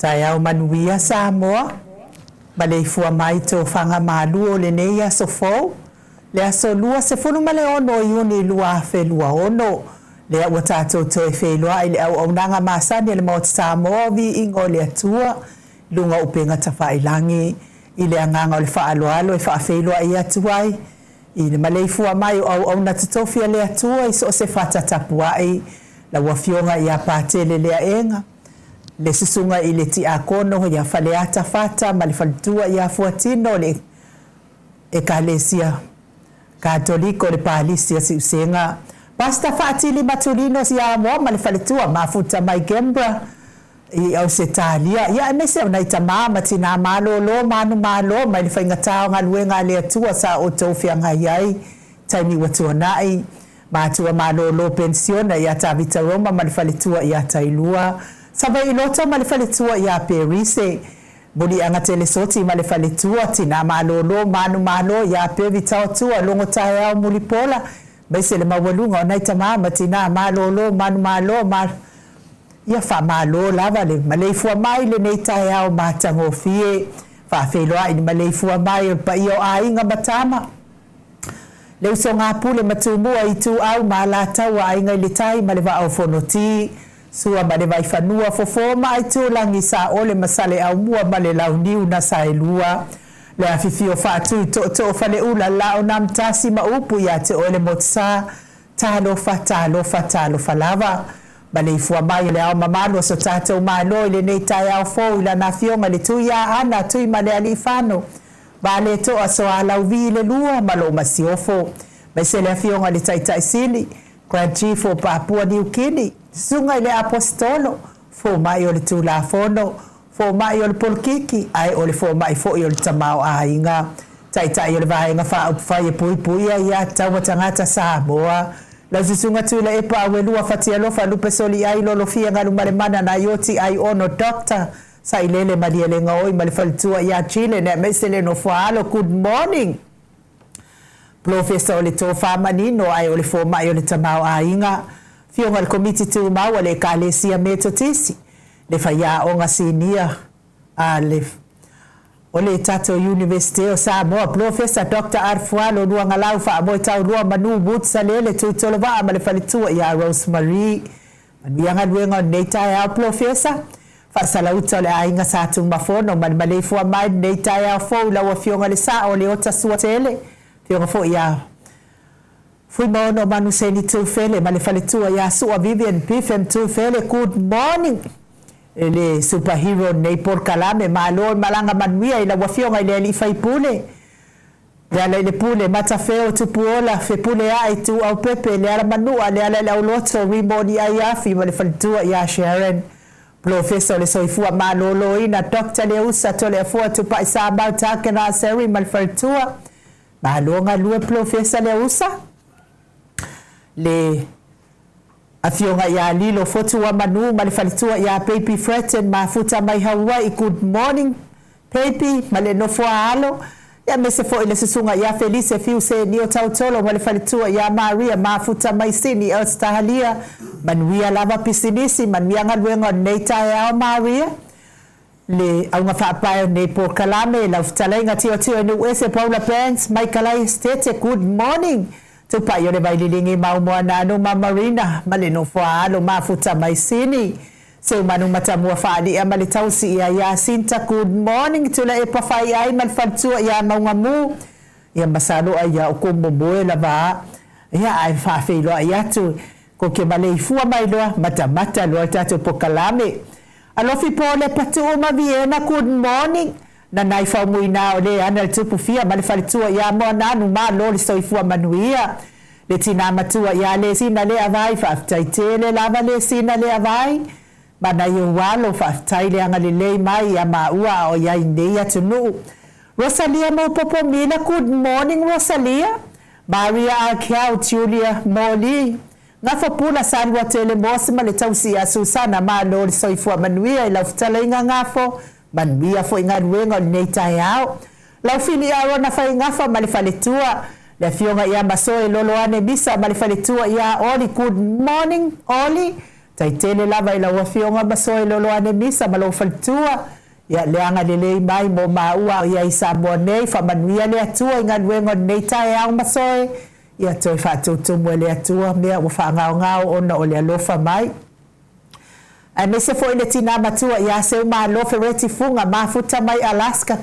Taeao manuia Samoa, maleifua mai i tofaga malu o lenei aso fou, le aso 26 o Iuni 2026, lea ua tatou toe feiloai i le auaunaga masani a le Maota Samoa o Viiga o le Atua i luga o upega tafailagi, i le agaga o le faaaloalo e faafeiloai atu ai i le maleifua mai o auauna totofi a le Atua i so o se fata tapuai, lau Afioga ia Patele Leaega, le Susuga i le Tiakono ia Faleata Fata ma le faletua ia Fuatino, le Ekalesia Katoliko le Palisi o Siusega, Pastor Faatili Matulino Siamoa ma le faletua mafuta mai Canberra i Ausetalia, ia aemaise o nai tamā ma tinā malōlō manumalo mai le faigatā o galuega a le Atua sa outou feagai ai taimi ua tuanai, matua malōlō penisiona ia Tavita Roma ma le faletua ia Tailua, Savaii Loto ma le faletua ia Perise, Muliaga Telesoti ma le faletua, tinā malōlō manumalo ia Pevi Taotua Logo Taeao Mulipola, aemaise le maualuga o nai tamā ma tinā malōlō manumalo ma ia faamalo lava le maleifua mai i lenei taeao matagofie. Faafeiloai i le maleifua mai o le paia o aiga ma tama, le usoga Pule ma Tumua, Ituau ma Alataua, Aiga i le Tai ma le Vaa o Fonoti, Sua ma le Vaifanua, Fofo ma Aitulagi, Saole ma Saleaaumua ma le Launiu na Saelua, le afifio Faatui, Tootoo Faleula, Laonamtasi ma upu ia te oe le Motusa. Talofa, talofa, talofa lava. Maleifua mai o le ao mamalu o so tatou Malo i lenei taeao fou i lana Afioga i le Tuiaana Tuimalealiifano Vaaletoa Soalauvi i le Lua ma lou Masiofo, aemaise le Afioga i le Taitai Sili, Grand Chief o Papua Niu Kini, Susuga i le Aposetolo, Fomai o le Tulafono, Fomai o le Polokiki, ae o le Fomai foi o le Tamaoaiga, Taitai o le Vaega Faaupufai e Puipuia ia Taua Tagata Samoa, lau Susuga Tuilaepa Auelua Fatialofa Lupe Soliai Lolofia Galumalemana Naioti Aiono Doctor Sailele Malielegaoi ma le faletua ia Chile ne aemaise le nofoaalo. Good morning Polofesa o le Tofa Manino ae o le Fomai o le Tamaoaiga, Afioga i le Komiti Tumau a le Ekalesia Metotisi, le Faiaoga Sinia a le o le tatou Iunivesite o Samoa, Polofesa Doctor Arfualo Luagalau Faamoetaulua Manu Woods Salele Tuitolovaa ma le faletua ia Rose Marie. Manuia galuega o lenei taeao Polofesa. Faasalauta o le aiga Sa Tumafono ma le maleifua mai lenei taeao fou i lau Afioga le Sao o Leota Suatele, Afioga foi ia Fuimaono Manuseni Tufele ma le faletua ia Sua Vivian Biffem Tufele. Good morning e le super hero lenei polokalame. Malo le malaga manuia i lau Afioga i le Alii Faipule. Lealailepule, Matafeo, Tupuola, Fepuleai, Tuuaupepe, Lealamanua, Lealaileauloto, Rimoni Aiafi ma le faletua ia Sharon. Polofesa o le Soifua Maloloina, Doctor Leusa Toleafoa Tupai Samau Takena Seri ma le faletua. Malo galue Polofesa Leusa. Le Afioga ia Lilo Fotuamanu ma le faletua ia Baby Fretton mafuta mai Hawaii good morning Baby ma le nofoa alo aemaise foi le susuga ia Felice Fiuse Nio Tautolo ma le faletua ia Maria mafuta mai Sydney Austahalia manuia lava pisinisi manuia galuega o lenei taeao Maria. Le auga faapae o lenei polokalame, lau fetalaiga Tiotio e Nuuese Paula Burns, Maikalai Estete, good morning. Tupai o le Vaililigi mau Moananu ma Marina ma le nofoa alo mafuta mai Sini. Seumanu Matamua Faalia ma le tausi ia Yasinta, good morning. Tulaepa Faiai ma le faletua ia Maugamu, ia masalo ai ia o ko momoe lava ia ae faafeiloai atu ko ke maleifua mai loa matamata loa le tatou polokalame. Alofi po le Patuu ma Viena good morning na nai faumuina o le ana le tupu fia ma le faletua ia Moananu malo le soifua manuia le tina matua ia Lesina Leavai faafetai tele lava Lesina Leavai ma nai ou alo faafetai le agalelei mai ia maua a o iai nei atunuu Rosalia Moupopo Mila good morning Rosalia Maria Akau Julia Moli Gafo Pula Saluatele Mose ma le tausi ia Susana malo le soifua manuia i lau fetalaiga Gafo, manuia foi galuega o lenei taeao. Lau fili Arona Faigafa ma le faletua, le afioga ia Masoe Loloane Misa ma le faletua ia Oli good morning Oli. Tai tele lava i lau afioga Masoe Loloane Misa ma lou faletua, ia le agalelei mai mo maua ia i Samoa nei, faamanuia le Atua i galuega o lenei taeao Masoe, ia toe faatutumu e le Atua mea ua faagaogao ona o le alofa mai. Aemaise foi le tina matua ia Seumalo Fereti Fuga, mafuta mai Alaska.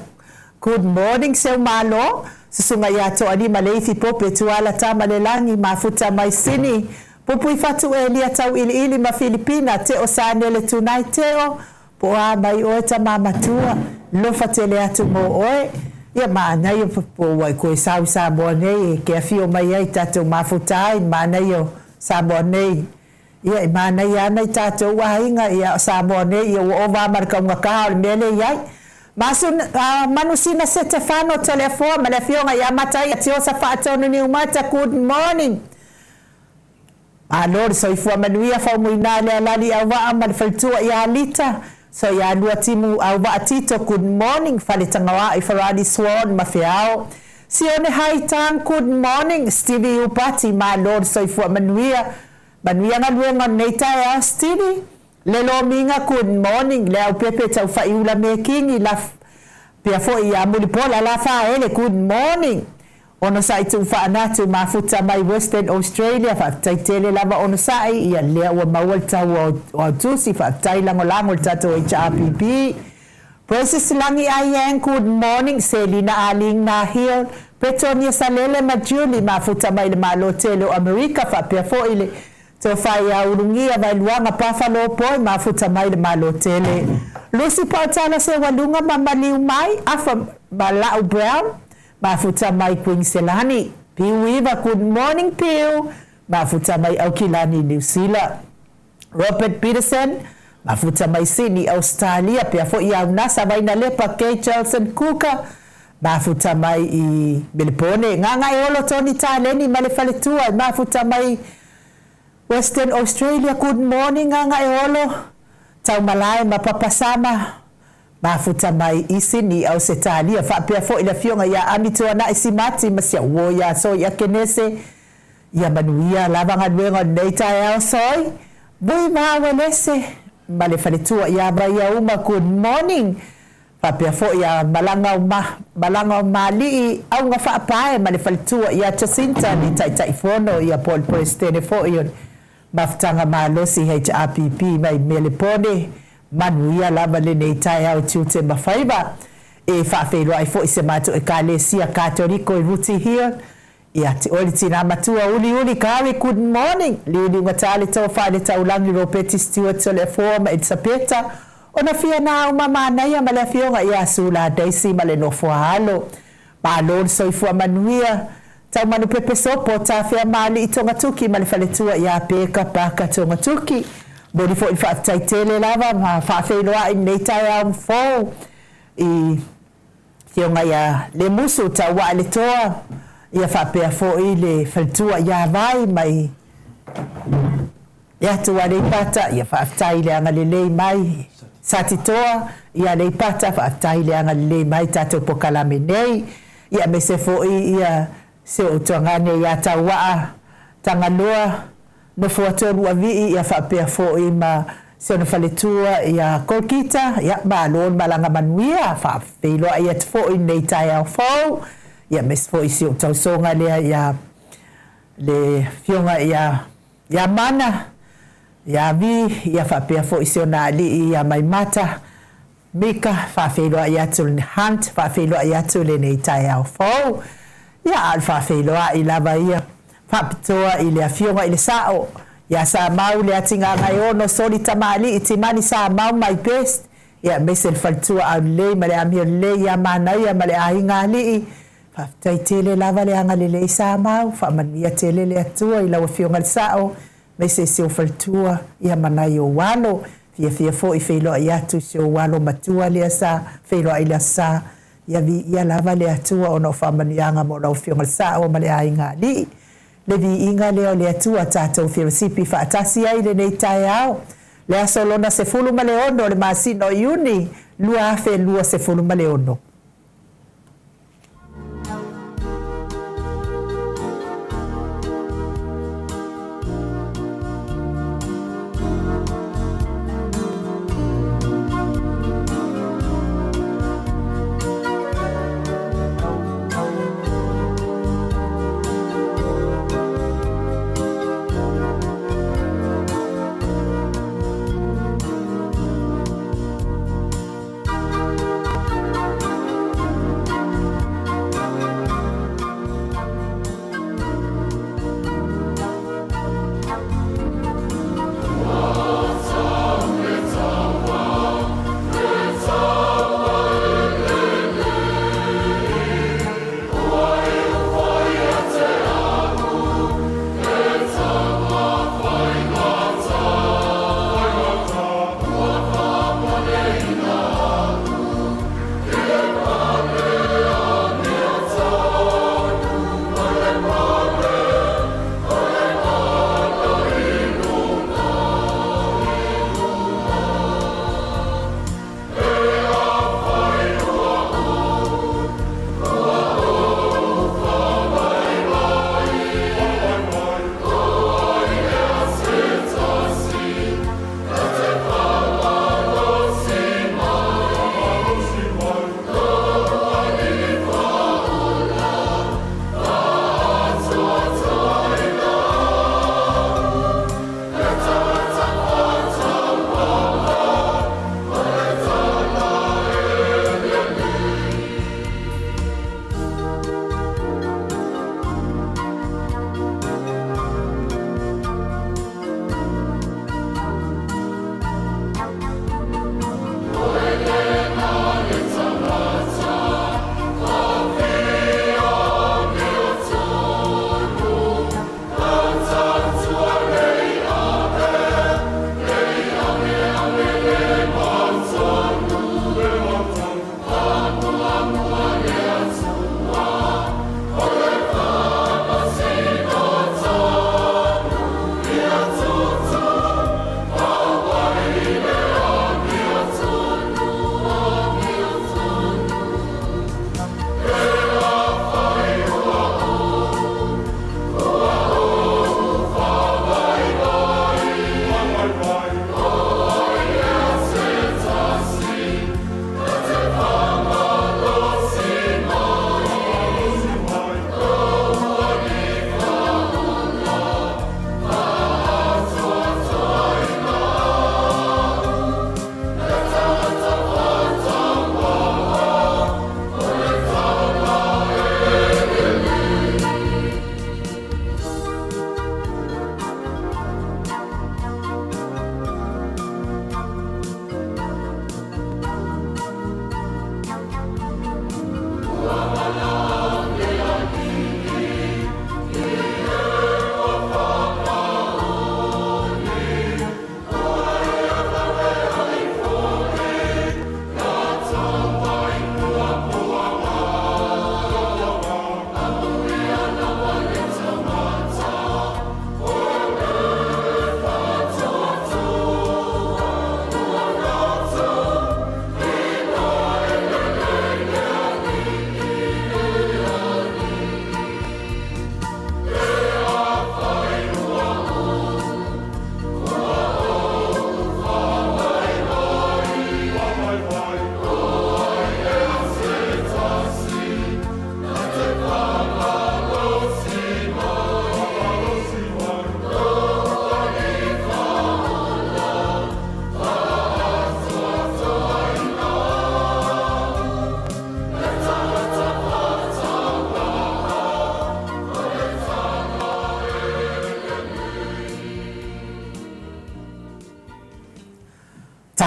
Good morning Seumalo. Susuga ia Toalima Leifi Pope Tuala Tamalelagi, mafuta mai Sini. Pupui Fatu Elia Tauiliili ma Filipina, Teo Sanele Tunai Teo, po o a mai oe tama matua, lofa tele atu mo oe. Ia manaia po ua e koe sau i Samoa nei e ke afio mai ai tatou mafuta ai, manaia o Samoa nei. Ia e manaia ana i tatou aiga, ia o Samoa nei ia ua ova ma le kaugata o le mea lea e i ai. Manusina Setefano Toleafoa ma le afioga ia Mataia Tiosa Faatonu Niumata, good morning. Malo le soifua manuia Faumuina le alali auvaa ma le faletua ia Alita, so ia lua timu auvaa Tito, good morning. Faletagaoai Farani Swan ma Feao. Sione Haitang, good morning. Stevie Upati, malo le soifua manuia. Manuia galuega o lenei taeao Stevie. Le Lomiga, good morning. Le Aupepe Taufaiula Mekingi, la pea foi ia Mulipola Lafaele, good morning. Onosai Tuufaanatu mafuta mai Western Australia, faafetai tele lava onosai, ia lea ua maua le tau o Autusi, faafetai lagolago i le tatou HRPP. Precious Lagi Aiang, good morning. Selina Aling Nahil, Bretonia Salele ma Julie mafuta mai le Malo tele o Amerika, faapea foi le Tofa ia Ulugia Vaeluaga Buffalo Boy mafuta mai le Malo tele. Lucy Pautala Seualuga ma Maliu Mai, Afa ma Lau Brown mafuta mai Kuiniselani. Piu Iva, good morning Piu, mafuta mai Aukilani Niu Sila. Robert Peterson, mafuta mai Sydney Ausetalia, pea foi ia Unasa Vainalepa Kay Chelson Kuka, mafuta mai i Melepone. Gagaeolo Tony Taleni ma le faletua, mafuta mai Western Australia, good morning Gagaeolo. Taumalae ma Papasama, mafuta mai i Sydney Ausetalia, faapea foi le afioga ia Ami Tuanai Simati ma si au uo ia Soi Akenese. Ia manuia lava galuega o lenei taeao Soi. Vui Mawelese ma le faletua ia Vaiauma, good morning. Faapea foi ia Malaga o Malii Auga Faapae ma le faletua ia Jacinta le Taitaifono ia po o le Peresetene foi o le Mafutaga Malosi HRPP mai Melepone. Manuia lava lenei taeao tiute ma faiva. E faafeiloai foi se matou Ekalesia Katoliko i Rooty Hill ia te oe le tina matua uliuli Kari, good morning. Liuliugata le tofa i le taulagi Ropeti Stewart Toleafoa ma Elisapeta ona fia na uma manaia ma le afioga ia Sula Daisy ma le nofo a alo. Malo le soifua manuia. Taumanu pepe sopo tafea ma alii Togatuki ma le faletua ia Peka Paka Togatuki. Momoli foi le faafetai tele lava ma faafeiloai lenei taeao fou i afioga ia Lemusu Tauaa le Toa, ia faapea foi le faletua ia Vai mai le atu Aleipata, ia faafetai le agalelei mai Satitoa ia Aleipata, faafetai le agalelei mai tatou pokalame nei, ia aemaise foi ia si ou tuagane ia Tauaa Tagaloa Nofoa Toluavii, ia faapea foi ma si ona faletua ia Kolkita, ia malo le malaga manuia, faafeiloai atu foi lenei taeao fou, ia aemaise foi si ou tausoga lea ia le afioga ia ia Mana, ia Vi, ia faapea foi si ona alii ia Maimata, Mika, faafeiloai atu le Hunt, faafeiloai atu lenei taeao fou. Ia, a o le faafeiloai lava ia faapitoa i le afioga i le Sao, ia Samau Leatigagaeono Soli Tamalii Timani Samau my best, ia aemaise le faletua aulelei ma le amio lelei ia Manaia ma le aiga alii. Faafetai tele lava le agalelei Samau, faamanuia tele le Atua i lau afioga i le Sao, aemaise si ou faletua, ia ma nai ou alo. Fiafia foi feiloai atu i si ou alo matua lea sa feiloai i le Aso Sa. Ia viia lava le Atua ona o faamanuiaga mo lau Afioga i le Sao ma le aiga alii. Le viiga lea o le Atua tatou felosipi faatasi ai i lenei taeao, le aso lona 16 o le masina o Iuni 2026.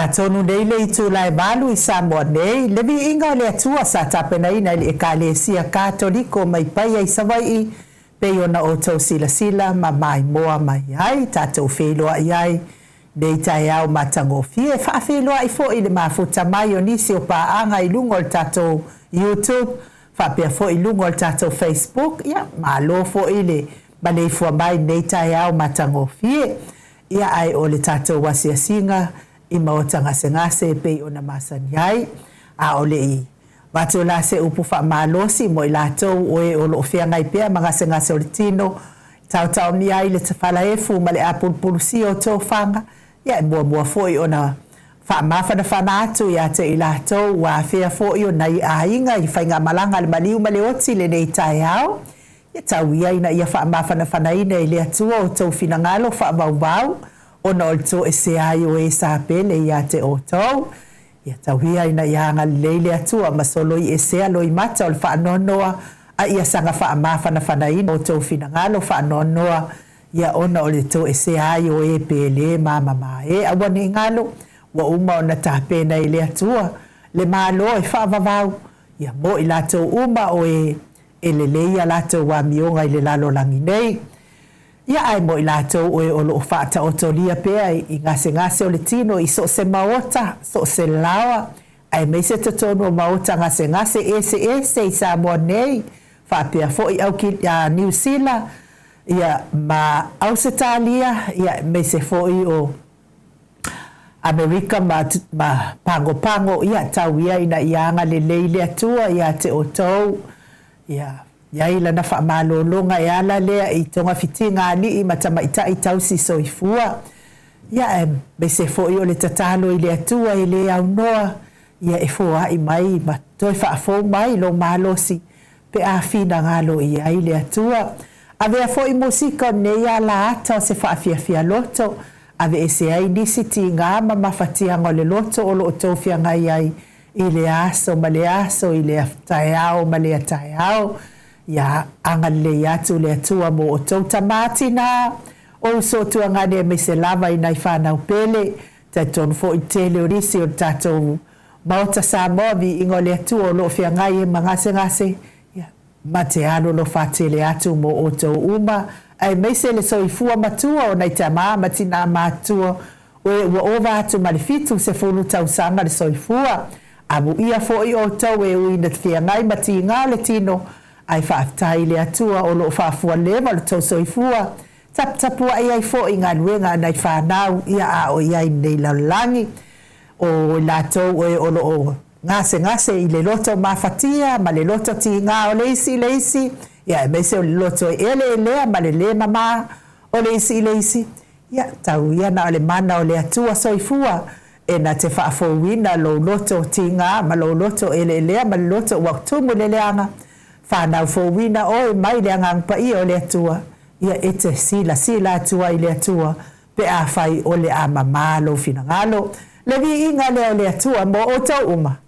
Atonu nei le itula e 8 i Samoa nei, le viiga o le Atua sa tapenaina e le Ekalesia Katoliko mai Paia i Savai'i, pei ona outou silasila ma maimoa mai ai, tatou feiloai ai nei taeao matagofie. E faafeiloai foi i le mafuta mai o nisi o paaga i luga o le tatou YouTube, faapea foi i luga o le tatou Facebook. Ia, malo foi le maleifua mai nei taeao matagofie. Ia, ae o le tatou asiasiga i maota gasegase e pei ona masani ai, a o le i avatu la se upu faamalosi mo i latou o e o lo o feagai pea ma gasegase o le tino, taotaomia ai le falaefu ma le apulupulusia o tofaga. Ia, e muamua foi ona faamafanafana atu ia te i latou ua afea foi o nai aiga i faigamalaga a le maliu ma le oti lenei taeao. Ia tau ia ina ia faamafanafanaina e le Atua outou finagalo faavauvau ona o le toesea ai o e sa pele ia te outou. Ia tau ia ina ia agalelei le Atua ma soloiesea loimata o le faanoanoa, a ia saga faamafanafanaina outou finagalo faanoanoa, ia ona o le toesea ai o e pele ma mamae. Aua ne i galo, ua uma ona tapena e le Atua le Malo e faavavau, ia mo i latou uma o e e lelei a latou amioga i le lalolagi nei. Ia, ae mo i latou o e o lo o faataotolia pea i gasegase o le tino i so o se maota, so o se laoa, aemaise totonu o maota gasegase eseese i Samoa nei, faapea foi Niu Sila, ia, ma Ausetalia, ia, aemaise foi o Amerika ma Pagopago. Ia, tau ia ina ia agalelei le Atua ia te outou. Ia i ai lana faamalologa e ala lea i togafitiga alii ma tamaitai tausi soifua. Ia, aemaise foi o le tatalo i le Atua e lē aunoa, ia e foai mai ma toe faafou mai lou malosi pe a finagalo i ai le Atua. Avea foi musika o lenei alaata o se faafiafia loto, aveese ai nisi tigā ma mafatiaga o le loto o lo o tou feagai ai i le aso ma le aso, i lea taeao ma lea taeao. Ia agalelei atu le Atua mo outou tamā, tinā, o uso tuagane, aemaise lava i nai fanau pele. Talitonu foi tele o nisi o le tatou Maota Samoa, viiga o le Atua, o lo o feagai ai ma gasegase. Ia, ma te alolofa tele atu mo outou uma, aemaise le soifua matua o nai tamā ma tinā matutua o e ua ova atu ma le 70 tausaga le soifua. Amuia foi outou e ui ina feagai ma tigā o le tino, ae faafetai i le Atua o lo o faafualeva lo tou soifua, taputapuai ai foi galuega a nai fanau, ia, a o i ai nei lalolagi. O i latou o e o lo o gasegase i le loto mafatia ma le loto tigā o le isi i le isi, ia, aemaise o le loto e eleelea ma le lē mamā o le isi i le isi, ia, tau ia na o le mana o le Atua soifua e na te faafouina lou loto tigā ma lou loto eleelea ma le loto ua tumu le leaga. Fanau fouina oe mai le Agaga Paia o le Atua, ia e te silasila atu ai i le Atua pe afai o le a mamā lou finagalo. Le viiga lea o le Atua mo outou uma.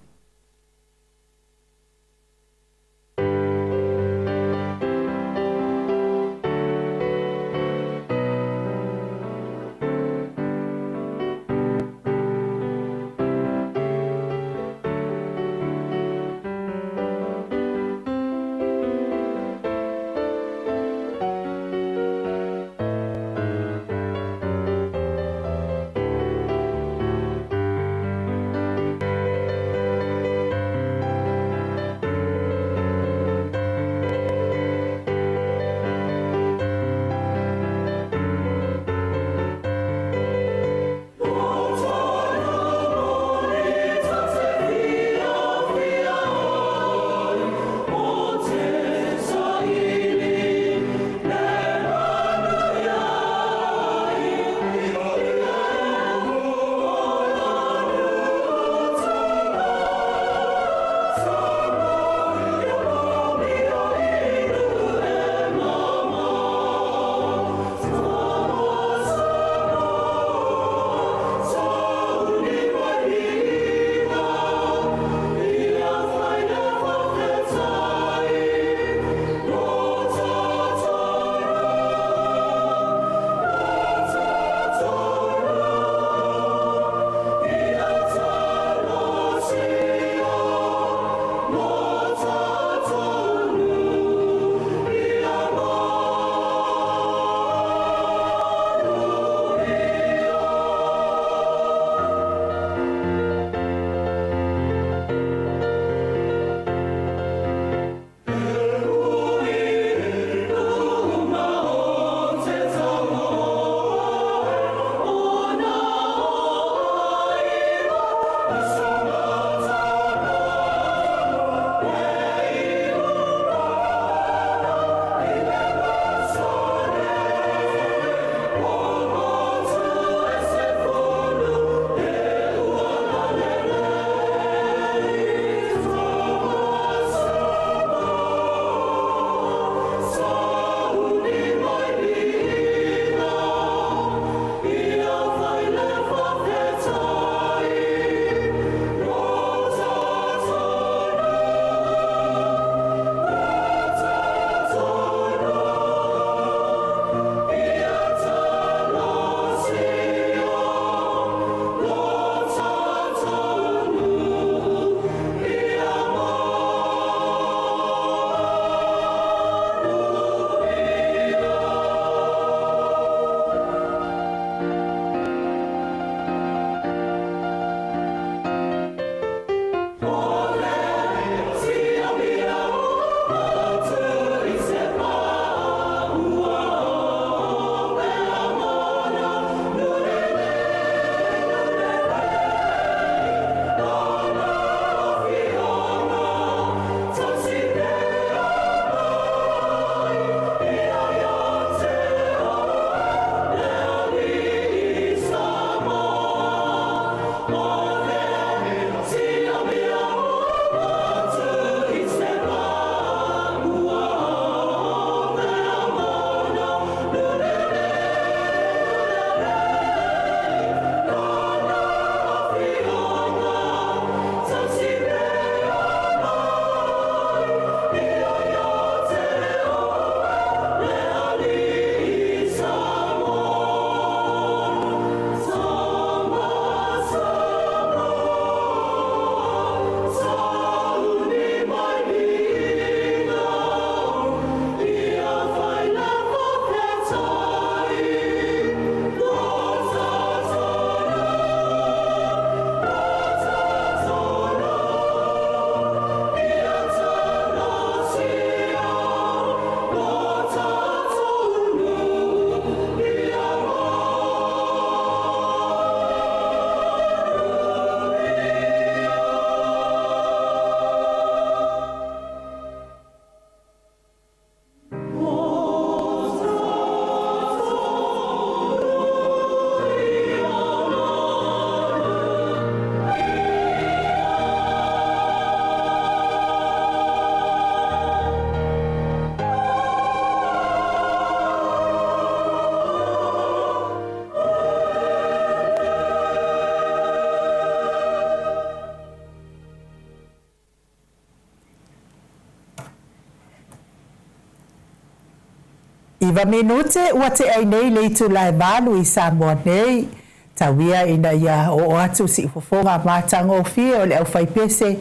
Iva minute ua tea ai nei le itula e valu i Samoa nei, tau ia ina ia oo atu siufofoga matagofie o le aufaipese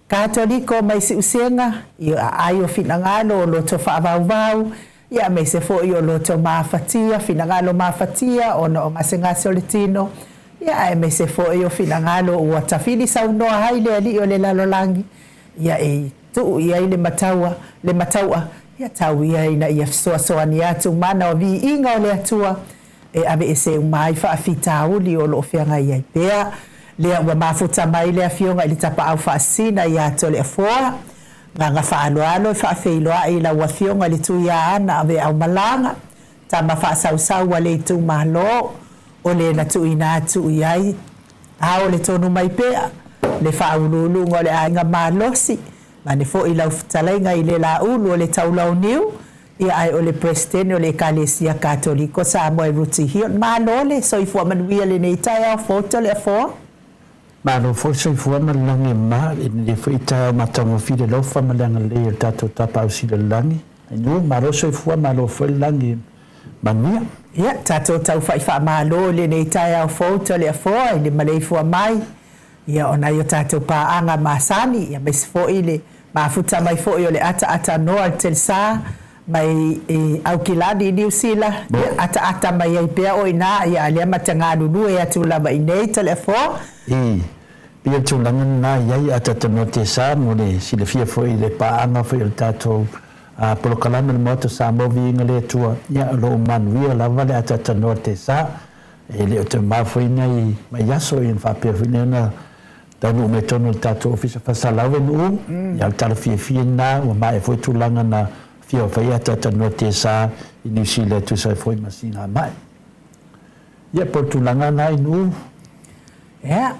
Katoliko mai Siusega i aai o finagalo o loto faavauvau, ia aemaise foi o loto mafatia, finagalo mafatia ona o gasegase o le tino, ia aemaise foi o finagalo ua tafili saunoa ai le Alii o le lalolagi, ia e tuu i ai le mataua, le mataua, ia tau ia ina ia fesoasoani atu mana o viiga o le Atua e aveese uma ai faafitauli o lo o feagai ai pea. Lea ua mafuta mai le Afioga i le Tapaau Faasisina ia Toleafoa, agaga faaaloalo e faafeiloai i lau Afioga i le Tuiaana Aveaumalaga, tama faasausau a le itumalo, o le na tuuina atu i ai ao le tonu mai pea le faauluuluga o le aiga malosi, vaeane foi lau fetalaiga i le Laulu o le Taulauniu, Ia ae o le Peresetene o le Ekalesia Katoliko Samoa e Ruti Hill. Malo le soifua manuia i lenei taeao fou Toleafoa. Malo foi le soifua ma le lagi e mama i lenei foi taeao matagofie i le alofa ma le agalelei o le tatou Tapaau Sili o le Lagi. Ainu, malo le soifua, malo foi le lagi e manuia. Ia, tatou taufa'i faamalo i lenei taeao fou Toleafoa i le maleifua mai Ia, o nai o tatou paaga masani, ia aemaise foi le mafuta mai foi o le ataatanoa o le Telesa mai i Aukilani i Niu Sila, ia ataata mai ai pea o i ina, ia a lea ma te galulue atu lava i inei, Toleafoa. I, pei o le tulaga lena e i ai ataatanoa Telesa mo le silafia foi i le paaga foi o le tatou polokalame o le Maota Samoa Viiga le Atua, ia o lo o manuia lava le ataatanoa Telesa. E le o toe mamao foi nai vaiaso ia ona faapea foi lea ona taunuu mai totonu o le tatou Ofisa Faasalau e Nu'u. Ia o le tala fiafia lena ua maea foi tulaga na fia fai ai Atatanoa Tesa i Niu Sila e tusa ai foi ma siigamai. Ia po o le tulaga lena i Nu'u. Ia,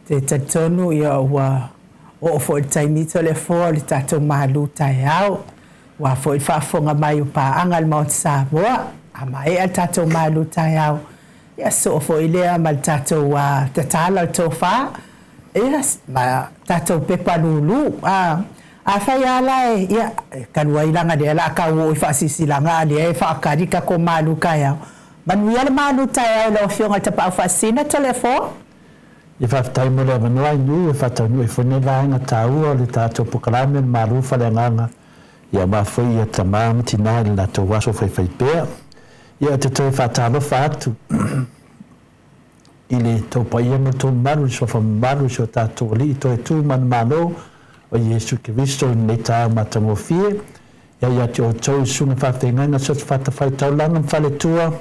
te talitonu ia ua oo foi i le taimi Toleafoa o le tatou malu taeao. Aua foi le faafofoga mai o paaga a le Maota Samoa, a maea le tatou malu taeao, ia sosoo foi lea ma le tatou tatala o le tofa, ia, ma tatou pepa lulu. A, afai lava la e, ia, talu ai leaga o lea o le a tau oo i faasilasilaga a o lea e faatali le tatou malu taeao. Manuia le malu taeao i lau Afioga i le Tapaau Faasisina, Toleafoa. Ia faafetai mo le avanoa i Nu'u e faataunuu ai foi lenei vaega taua o le tatou polokalame o le Malu Faleagaga ia aua foi ia tama ma tina i le latou aso faifaipea. Ia ou te toe faatalofa atu i le tou paia ma le tou mamalu, le suafa mamalu o si o tatou Alii Toetū Manumalo o Iesu Keriso i lenei taeao matagofie. Ia ia te outou i susuga faafeagaiga so o se fatafaitaulaga ma faletua,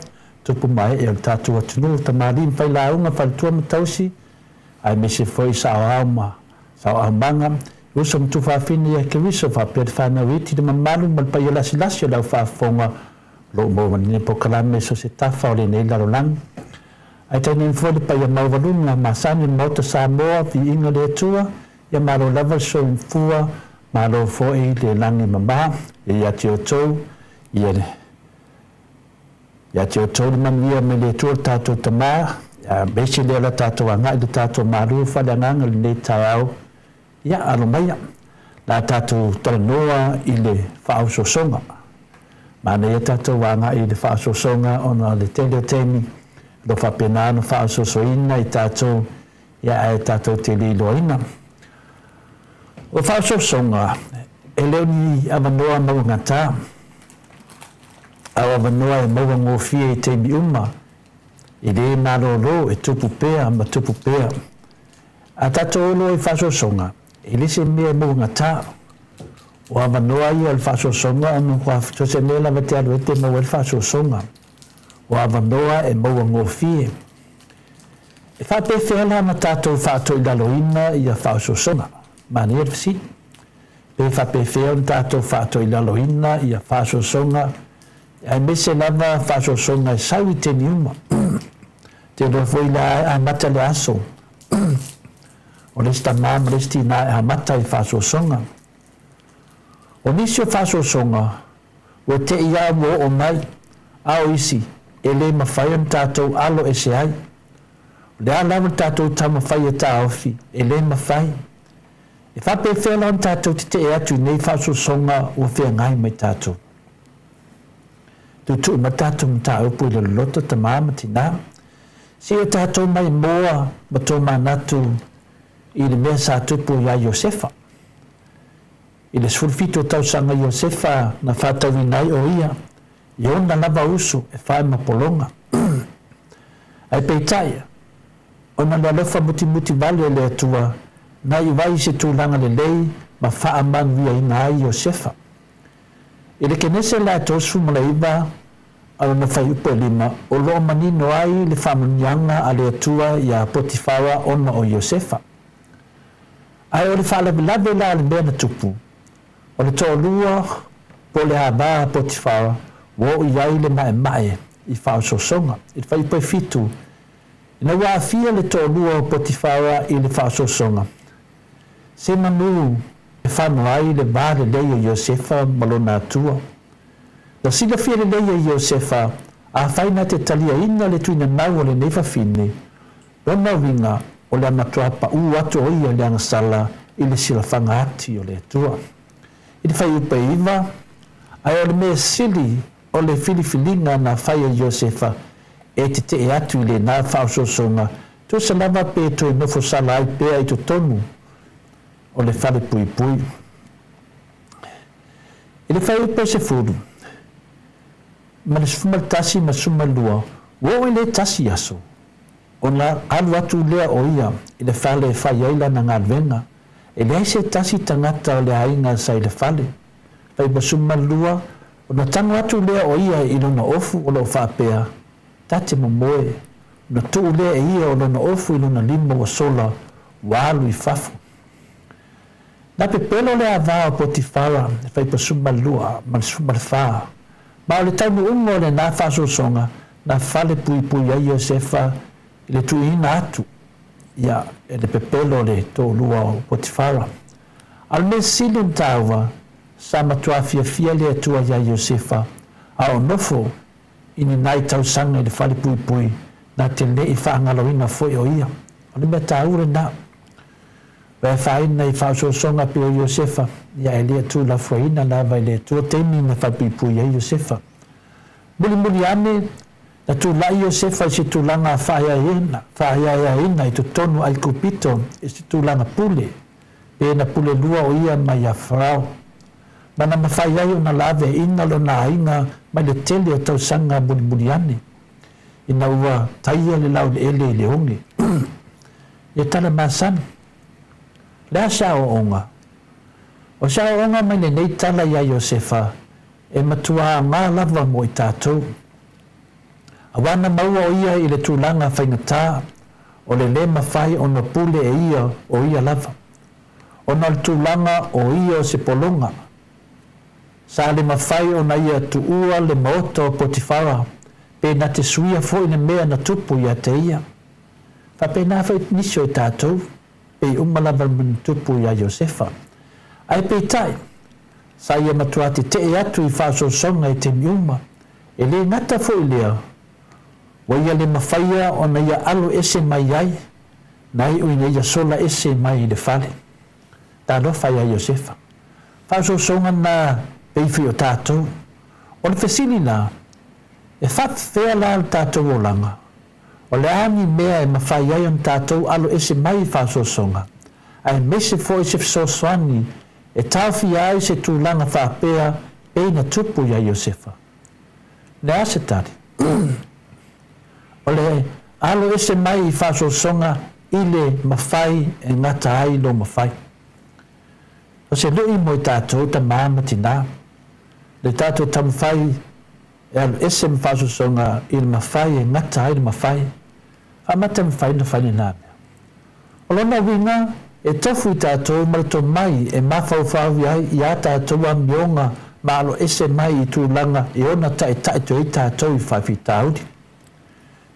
tupu ma ee o le tatou atunuu, tamalii ma failauga, faletua ma tausi, aemaise foi saoao ma saoaomaga, uso ma tufaafine ia Keriso faapea le fanau iti, le mamalu ma le paia lasilasi o le au faafofoga o lo o maua mai lenei polokalame i so o se tafa o lenei lalolagi. Ae tainane foi le paia maualuga masani o le Maota Samoa, viiga le Atua, ia malo lava le soifua, malo foi le lagi mama, ia ia te outou, ia le Ia te outou le manuia mai le Atua lo tatou Tama, aemaise lea o le tatou agai i le tatou malu faaleagaga i lenei taeao, ia alo maia, la tatou talanoa i le faaosoosoga. Manaia tatou agai i le faaosoosoga ona o le tele o taimi o lo o faapena ona faaosoosoina i tatou, ia ae tatou te le iloaina. O faaosoosoga, e le o ni avanoa mauagata. A o avanoa e maua gofie i taimi uma, e lē malōlō, e tupu pea ma tupu pea. A tatou olo i faasoasoga, e le se mea e mauagatā. O avanoa ia o le faasoasoga ona ua so se mea lava e te alu ai te maua ai le faasoasoga. O avanoa e maua gofie. E faapefea la ona tatou faatoilaloina ia faasoasoga? Manaia le fesili. Pe faapefea ona tatou faatoilaloina ia faasoasoga, aemaise lava faasoasoga e sau i taimi uma. Te iloa foi la e amata le aso, o le isi tama ma le isi tina e amata i faasoasoga. O nisi o faasoasoga, ua te i lava ua oo mai, a o isi, e le mafai ona tatou alo ese ai. O le a lava le tatou taumafai e taofi, e le mafai. E faapefea la ona tatou tetee atu i nei faaosoosoga ua feagai ma i tatou? Tuutuu mai le tatou mataupu i le loloto, tamā ma tinā. Se i o tatou maimoa ma tomanatu i le mea sa tupu iā Iosefa. I le 17 o tausaga Iosefa na faatauina ai o ia i ona lava uso e fae ma pologa. Ae peitai, ona le alofa mutimuti vale o le Atua, na iu ai i se tulaga lelei ma faamanuiaina ai Iosefa. I le Kenese la e 39 a lona fuaiupu e lima, o lo o manino ai le faamanuiaga a le Atua iā Potifara ona o Iosefa. Ae o le faalavelave la o le mea na tupu, o le toalua po o le ava a Potifara ua oo i ai le maemae i faaosoosoga. I le fuaiupu e fitu, ina ua aafia le toalua o Potifara i le faaosoosoga, se manu e fano ai le va lelei o Iosefa ma lona Atua. Na silafia lelei e Iosefa, afai na te taliaina le tuinanau o lenei fafine, lona uiga o le a matua paʻū atu o ia i le agasala i le silafaga ati o le Atua. I le fuaiupu e iva, ae o le mea sili o le filifiliga na fai e Iosefa e tetee atu i lena faaosoosoga, tusa lava pe toe nofo sala ai pea i totonu o le fale puipui. I le fuaiupu e 10, ma le 11 ma le 12, ua oo i le tasi aso, ona alu atu lea o ia i le fale e fai ai lana galuega, e leai se tasi tagata o le aiga sa i le fale. Fuaiupu 12, ona tago atu lea o ia i lona ofu o lo o faapea, Ta te momoe, ona tuu lea e ia o lona ofu i lona lima ua sola, ua alu i fafo. Na pepelo le ava o Potifara e fai 12 ma le 14, ma o le taunuuga o lena faasoasoga na falepuipui ai Iosefa i le tuuina atu ia e le pepelo o le toalua o Potifara. A o le mea sili ona taua, sa matua fiafia le Atua iā Iosefa, a o nofo i ni nai tausaga i le falepuipui na te le i faagaloina foi o ia. O le mea taua lena. Ua afaina i faaosoosoga pei o Iosefa, ia e le tuulafoaiina lava i le Atua taimi na falepuipui ai Iosefa. Mulimuli ane, na tulai Iosefa i se tulaga faaeaeaina i totonu o Aikupito i se tulaga pule, pe na pule lua o ia mai ia Farao. Ma na mafai ai ona laveaiina lona aiga mai le tele o tausaga mulimuli ane, ina ua taia le laueleele i le oge. Ia tala masani. O le a se aoaoga? O se aoaoga mai lenei tala iā Iosefa e matua aoga lava mo i tatou. Aua na maua o ia i le tulaga faigata o le lē mafai ona pule e ia o ia lava, ona o le tulaga o ia o se pologa. Sa le mafai ona ia tuua le maota o Potifara pe na te suia foi le mea na tupu ia te ia. Faapena foi nisi o i tatou, pei uma lava le mea na tupu iā Iosefa. Ae peitai, sa ia matua tetee atu i faaosoosoga i taimi uma, e le gata foi lea, ua ia le mafaia ona ia alo ese mai ai, na iu ina ia sola ese mai i le fale. Talofa iā Iosefa. Faaosoosoga na pei foi o tatou. O le fesili la, e faapefea la le tatou olaga? O le a ni mea e mafai ai ona tatou alo ese mai i faaosoosoga, aemaise foi se fesoasoani e taofia ai se tulaga faapea pei na tupu iā Iosefa? Le a se tali? O le alo ese mai i faaosoosoga i le mafai e gata ai lou mafai. O se luʻi mo i tatou tamā ma tinā, le tatou taumafai e alu ese ma faaosoosoga i le mafai e gata ai le mafai, faamata e mafai ona fai lena mea. O lona uiga, e tofu i tatou ma le tomai e mafaufau ai i a tatou amioga ma alo ese mai i tulaga e ona taita'i toe ai tatou i faafitauli.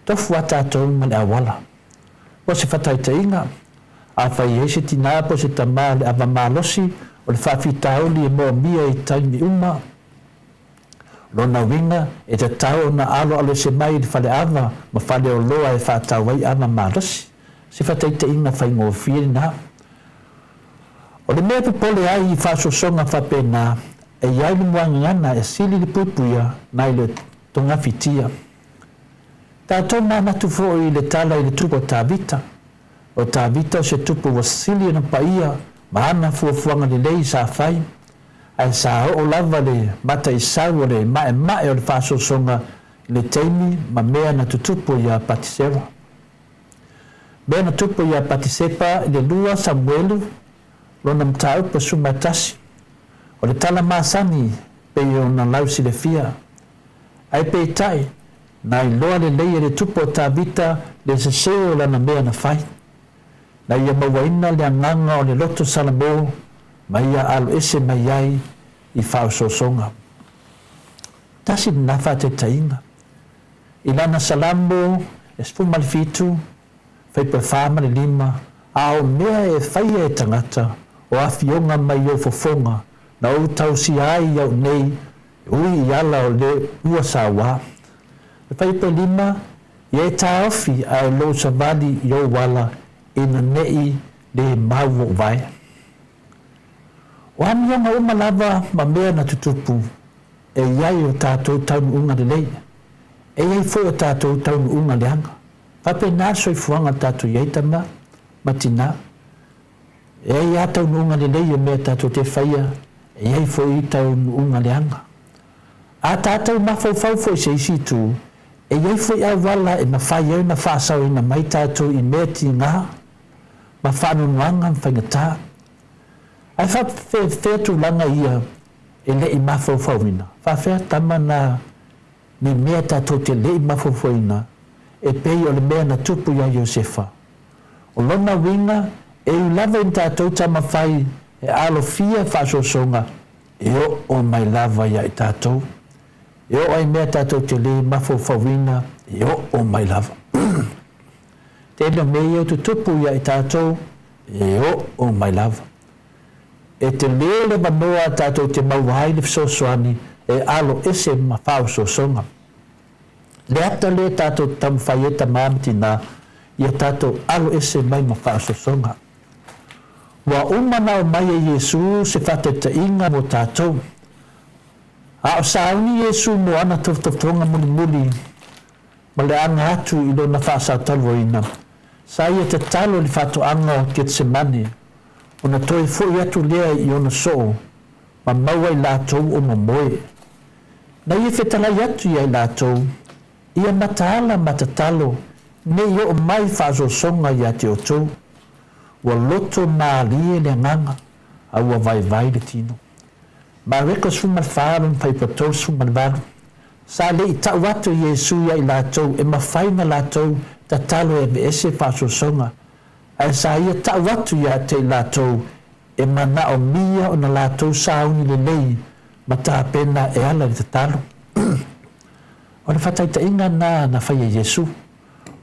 Tofu a tatou ma le auala. Mo se faataitaiga, afai e i ai se tinā po o se tamā o le ava malosi o le faafitauli e moomia i taimi uma, Lona uiga, e tatau ona aloaloese mai i le faleava ma faleoloa e faatau ai ava malosi. Se faataitaiga faigofie lena. O le mea e popole ai i faaosoosoga faapena, e i ai le muagagana e sili le puipuia nai le. Togafitia. Tatou manatu foi i le tala i le tupu o Tavita. O Tavita o se tupu ua sili ona paia ma ana fuafuaga lelei sa fai, ae sa oo lava le mataisau o le maemae o le faasoasoga i le taimi ma mea na tutupu ia Patisera. Mea na tupu ia Patisepa i le 2 Samuelu lona mataupu 11. O le tala masani pei ona lausilafia. Ae peitai, na iloa lelei e le tupu o Tavita le sesē o lana mea na fai. Na ia mauaina le agaga o le loto Salamo ma ia aloese mai ai i faaosoosoga. Tasi lena faataitaiga. I lana Salamo e 17, fuaiupu e 4 ma le 5, A o mea e faia e tagata, o afioga mai ou fofoga, na ou tausia ai i au nei, e ui i ala o le ua sauā. Le fuaiupu e 5, Ia e taofi ae lou savali i ou ala ina neʻi lē mau ou vae. O amioga uma lava ma mea na tutupu, e i ai o tatou taunuuga lelei, e i ai foi o tatou taunuuga leaga. Faapena le soifuaga tatou i ai tama ma tina. E ai a taunuuga lelei o mea tatou te faia, e i ai foi taunuuga leaga. A tatou mafaufau foi i se isi itu, e i ai foi auala e mafai ai ona faasaoina mai tatou i mea tiga ma faanoanoaga ma faigata. Ae faapefea tulaga ia e le i mafaufauina? Faafefea tama na ni mea tatou te le i mafaufauina e pei o le mea na tupu iā Iosefa? O lona uiga, e ui lava ina tatou taumafai e alofia faasoasoga, e oo mai lava ia i tatou. E oo ai mea tatou te le mafaufauina, e oo mai lava. Tele o mea ia e tutupu ia i tatou, e oo mai lava. E tele le avanoa tatou te maua ai le fesoasoani e alo ese ma faaosoosoga. Le ata lea tatou te taumafai ai tamā ma tinā, ia tatou alo ese mai ma faaosoosoga. Ua uma ona aumai e Iesū se faataitaiga mo tatou. A o sauni Iesū mo ana tofotofoga mulimuli ma le aga atu i lona faasautaluaina, sa ia tatalo i le faatoaga o Getsemane, ona toe foi atu lea i ona soo ma maua i latou o momoe. Na ia fetalai atu ia i latou, Ia mataala ma tatalo, ne i oo mai faasoasoga ia te outou. Ua loto malie le agaga, a ua vaivai le tino. Mareko 14 lona fuaiupu 38. Sa le i tau atu e Iesu ia i latou e mafai ona latou tatalo e aveese faasoasoga, ae sa ia tau atu ia te i latou e manaomia ona latou sauni lelei ma tapena e ala i le tatalo. O le faataitaiga lena na fai e Iesu.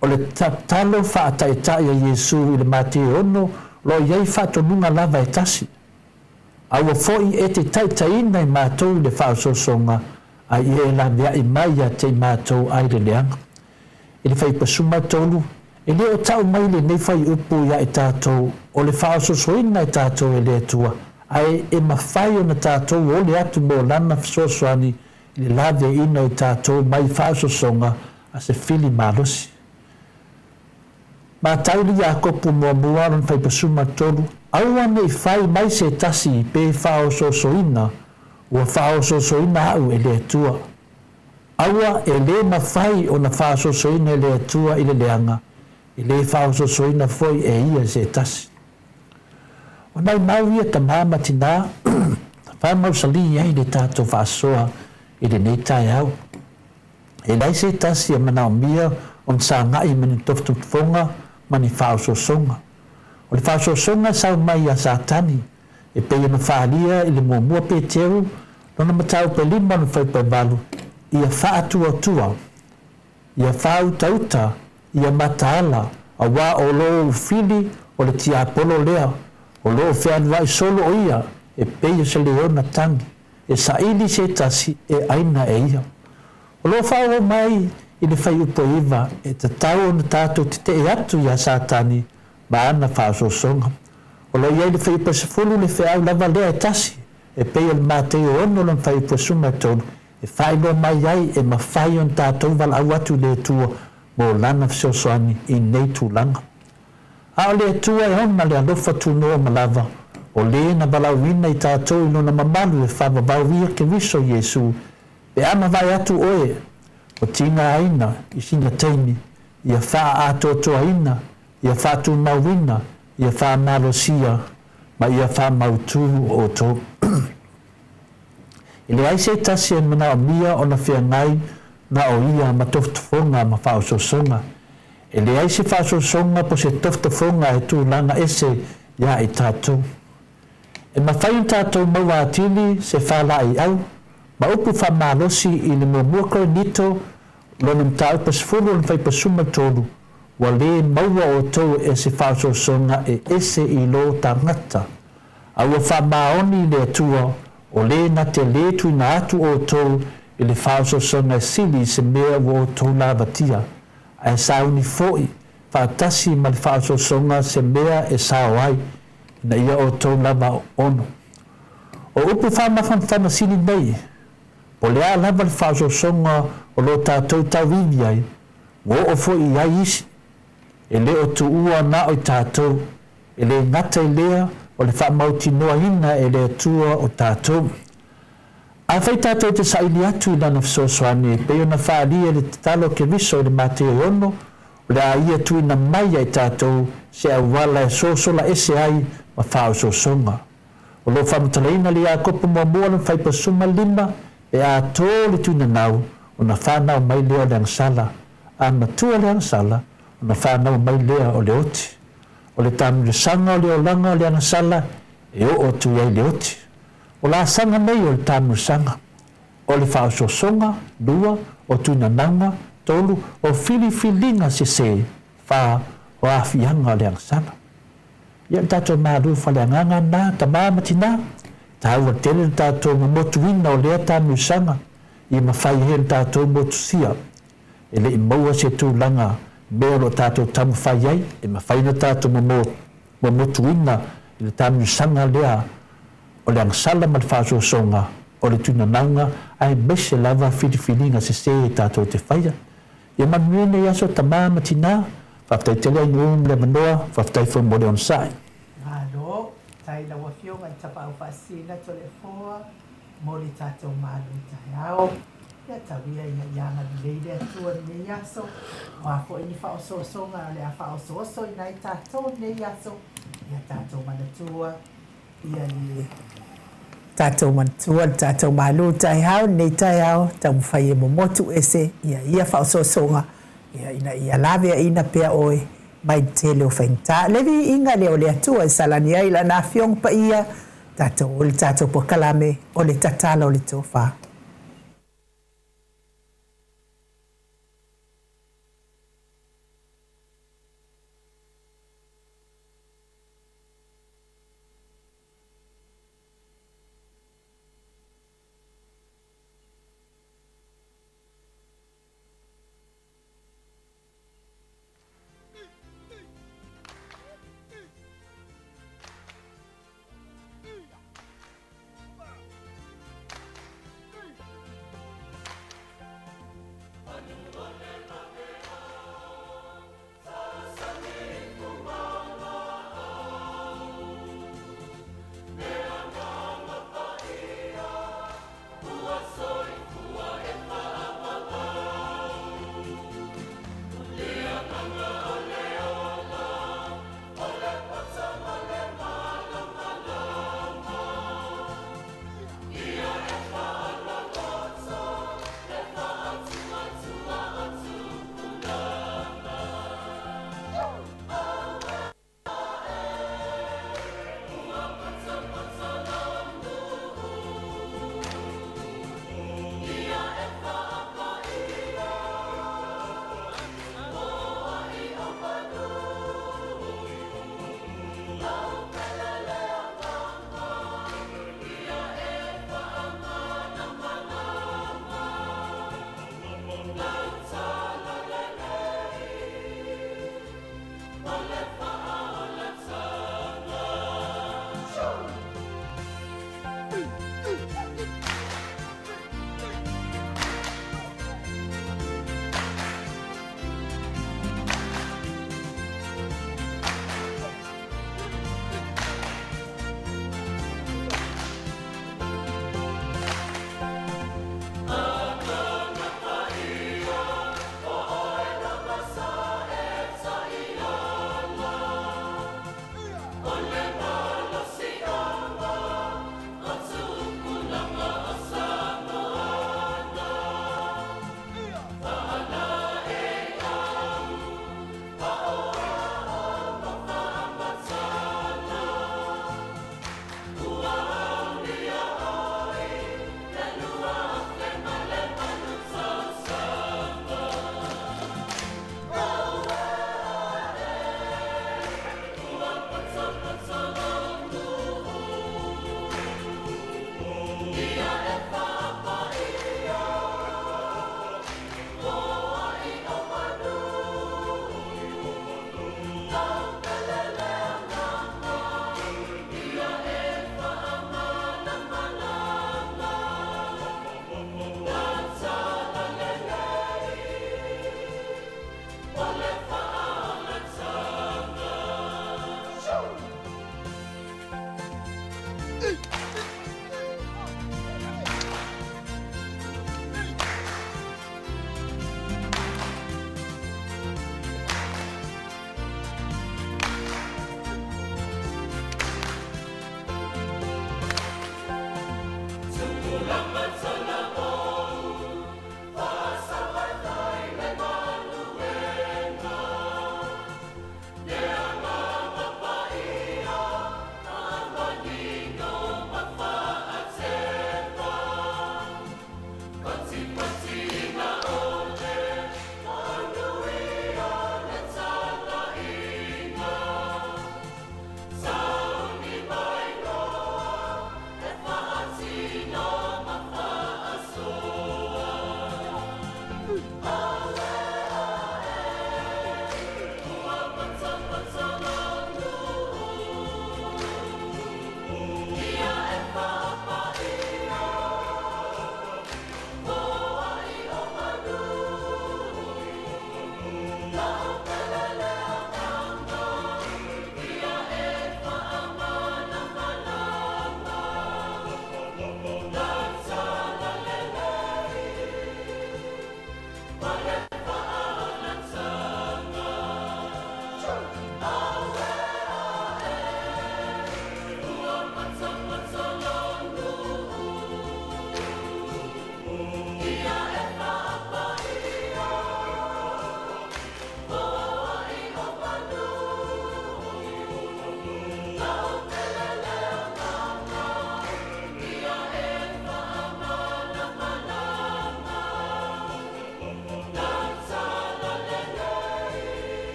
O le tatalo faataitai a Iesu i le Mateo 6 o lo o i ai faatonuga lava e tasi, Aua foi e te taitaiina i matou i le faaosoosoga, a ia e laveai mai ia te i matou ai le leaga. I le fuaiupu 13, e le o tau mai lenei fuaiupu ia i tatou o le faaosoosoina e tatou e le Atua, ae e mafai ona tatou ole atu mo Lana fesoasoani i le laveaiina o i tatou mai faaosoosoga a se fili malosi. Matauli Iakopo muamua lona faipasuma tolu, Aua ne i fai mai se tasi pe faaosoosoina, ua faaosoosoina au e le Atua. Aua e le mafai ona faaosoosoina e le Atua i le leaga, e le faaosoosoina foi e ia se tasi. O nai mau ia tamā ma tinā, faamausalī ai le tatou faasoa i lenei taeao. E leai se tasi e manaomia ona sagai ma ni tofotofoga ma ni faaosoosoga. O le faaosoosoga e sau mai iā Satani, e pei ona faaalia i le muamua Peteru lona mataupu e 5 lona fuaiupu e 8, Ia faatuatua, ia faautauta, ia mataala, auā o lou fili o le tiapolo lea, o lo o fealuai solo o ia e pei o se leona tagi. e saili se tasi e ʻaina e ia. O lo o faaauau mai i le fuaiupu e 9, e tatau ona tatou teteʻe atu iā Satani ma ana faaosoosoga. O lo o i ai le fuaiupu e 10 le feau lava lea e tasi, e pei o le Matei e 6 lona fuaiupu e 13, e faailoa mai ai e mafai ona tatou valaau atu i le Atua mo Lana fesoasoani i nei tulaga. A o le Atua e ona le alofa tunoa ma lava, o Le na valaauina i tatou i Lona mamalu e faavavau ia Keriso Iesu, pe a mavae atu oe ua tigaina i sina taimi, ia faaatoatoaina, ia faatumauina, ia faamalosia, ma ia faamautu outou. E leai se tasi e manaomia ona feagai na o ia ma tofotofoga ma faaosoosoga. E leai se faaosoosoga po o se tofotofoga e tulaga ese iā i tatou. E mafai ona tatou maua atili se faalaeiau ma upu faamalosi i le Muamua Korinito lona mataupu 10 lona fuaipasuma 3, Ua lē maua outou e se faaosoosoga e ese i lō tagata, a ua faamaoni i le Atua, o lē na te lē tuuina atu outou i le faaosoosoga e sili i se mea ua outou lavatia, ae sauni foi faatasi ma le faaosoosoga se mea e sao ai, ina ia outou lava ono. O upu faamafanafana sili nei, po o le a lava le faaosoosoga o lo tatou tauivi ai, ua oo foi i ai isi, e le o tuua na o i tatou, e le gata i lea o le faamautinoaina e le Atua o tatou. Afai tatou te saili atu i Lana fesoasoani e pei ona faaalia i le tatalo a Keriso i le Mateo e ono, o le a Ia tuuina mai ia i tatou se auala e sosola ese ai ma faaosoosoga. O lo o faamatalaina le Iakopo muamua lona faipasuma lima pe a tō le tuinanau ona whanau mai lea o le agasala, a matua le agasala ona whanau mai lea o le oti. O le taamilosaga o le olaga o le agasala e oo atu i ai le oti. O laasaga nei o le taamilosaga, o le faaosoosoga, lua, o tuinanauga, tolu, o filifiliga sesē, fā, o aafiaga o le agasala. Ia le tatou malu faleagaga lena, tama ma tina, taua tele le tatou momotuina o lea taamilosaga ia mafai ai ona tatou motusia. E le i maua se tulaga mea o lo o tatou taumafai ai, e mafai ona tatou momotuina i le taamilosaga lea o le agasala ma le faaosoosoga o le tuinanauga aemaise lava filifiliga sesē tatou te faia. Ia manuia lenei aso tama ma tina, faafetai tele Ainuu mo le avanoa, faafetai foi mo le onosai. Malo, faafetai i lau Afioga i le Tapaau Faasisina Toleafoa mo le tatou malu taeao. Ia tau ia ina ia agalelei le Atua i lenei aso, o a foi ni faaosoosoga o le a faaosoosoina ai tatou i lenei aso, ia tatou manatua ia le tatou manatua le tatou malu taeao lenei taeao, taumafai e momotu ese ia ia faaosoosoga ia ina ia laveaiina pea oe mai le tele o faigata. Le viiga lea o le Atua e salani ai Lana Afioga Paia, tatou o le tatou polokalame o le Tatalo o le Tofa.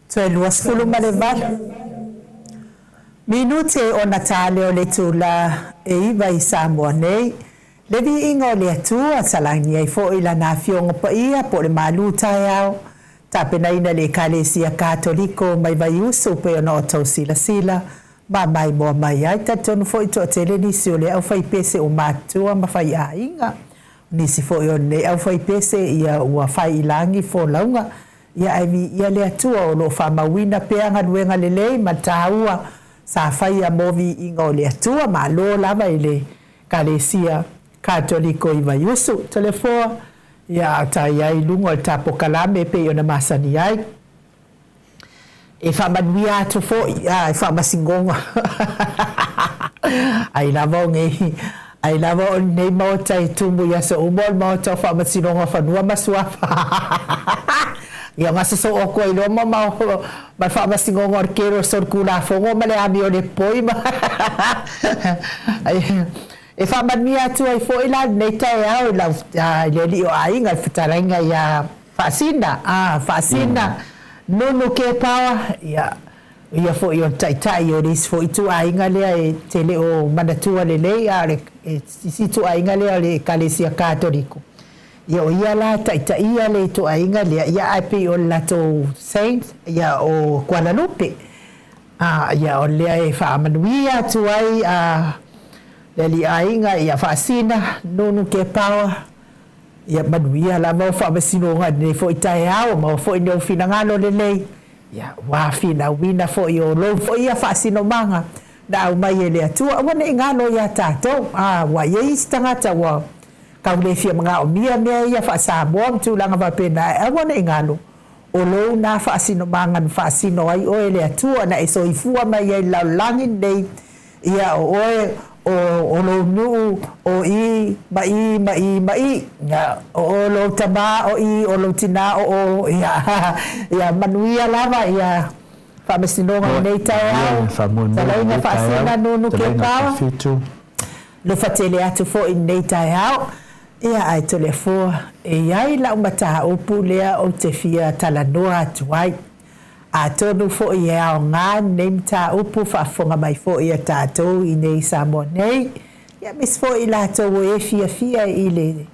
Toe 28 minute ona ta lea o le itula e 9 i Samoa nei. Le viiga o le Atua, salani ai foi Lana Afioga Paia po o le malu taeao, tapenaina e le Ekalesia Katoliko mai Vaiusu pei ona outou silasila ma maimoa mai ai. Talitonu foi toatele nisi o le aufaipese o matua ma faiaiga, nisi foi o lenei aufaipese ia ua fai i lagi folauga, ia ae viia le Atua o lo o faamauina pea galuega lelei ma taua sa faia mo viiga o le Atua. Malo lava i le Ekalesia Katoliko i Vaiusu. Toleafoa, ia a o ta i ai i luga o le ta pokalame e pei ona masani ai. E faamanuia atu foi a e faamasinoga ai lava o nei ai lava o lenei maota e tumu i aso uma o le maota o faamasinoga o fanua ma suafa. Ia ona sosoo atu ai loa ma ma le faamasinoga o le tele o solitulafono ma le amio le poi ma E faamanuia atu ai foi la lenei taeao i lau i le alii o aiga le fetalaiga ia Faasina, a Faasina Nunu Kepaoa, ia o ia foi o le taitai o le isi foi ituaiga lea e te le o manatua lelei, a o le isi ituaiga lea o le Ekalesia Katoliko. Ia o ia la e taitaia le ituaiga lea, ia ae pei o le latou saint, ia o Kualalupe. A, ia o lea e faamanuia atu ai a le alii aiga ia Faasina Nunu Kepaoa, Ia manuia lava o faamasinoga i lenei foi taeao, maua foi ni ou finagalo lelei, ia ua finauina foi o lou foi ia faasinomaga na aumai e le Atua, aua ne i galo ia tatou. A, ua i ai isi tagata ua tau le fia manaomia mea ia faa-Samoa ma tulaga faapena, ae aua ne i galo, o lou na faasinomaga na faasino ai oe e le Atua na e soifua mai ai i le lalolagi lenei, Ia, o oe, o, o lou nuu, o i, ma i, ma i, ma i. Ia, o o lou tamā, o i, o lou tinā, o o. Ia, ia manuia lava, ia, faamasinoga o lenei taeao, Talaiga faasina nunu kepaoa, lofa tele atu foi i lenei taeao. Ia, ae Toleafoa, e i ai lau mataupu lea ou te fia talanoa atu ai. Atonu foi e aoga lenei mataupu faafofoga mai foi a tatou i inei i Samoa nei, aemaise foi i latou o e fiafia i le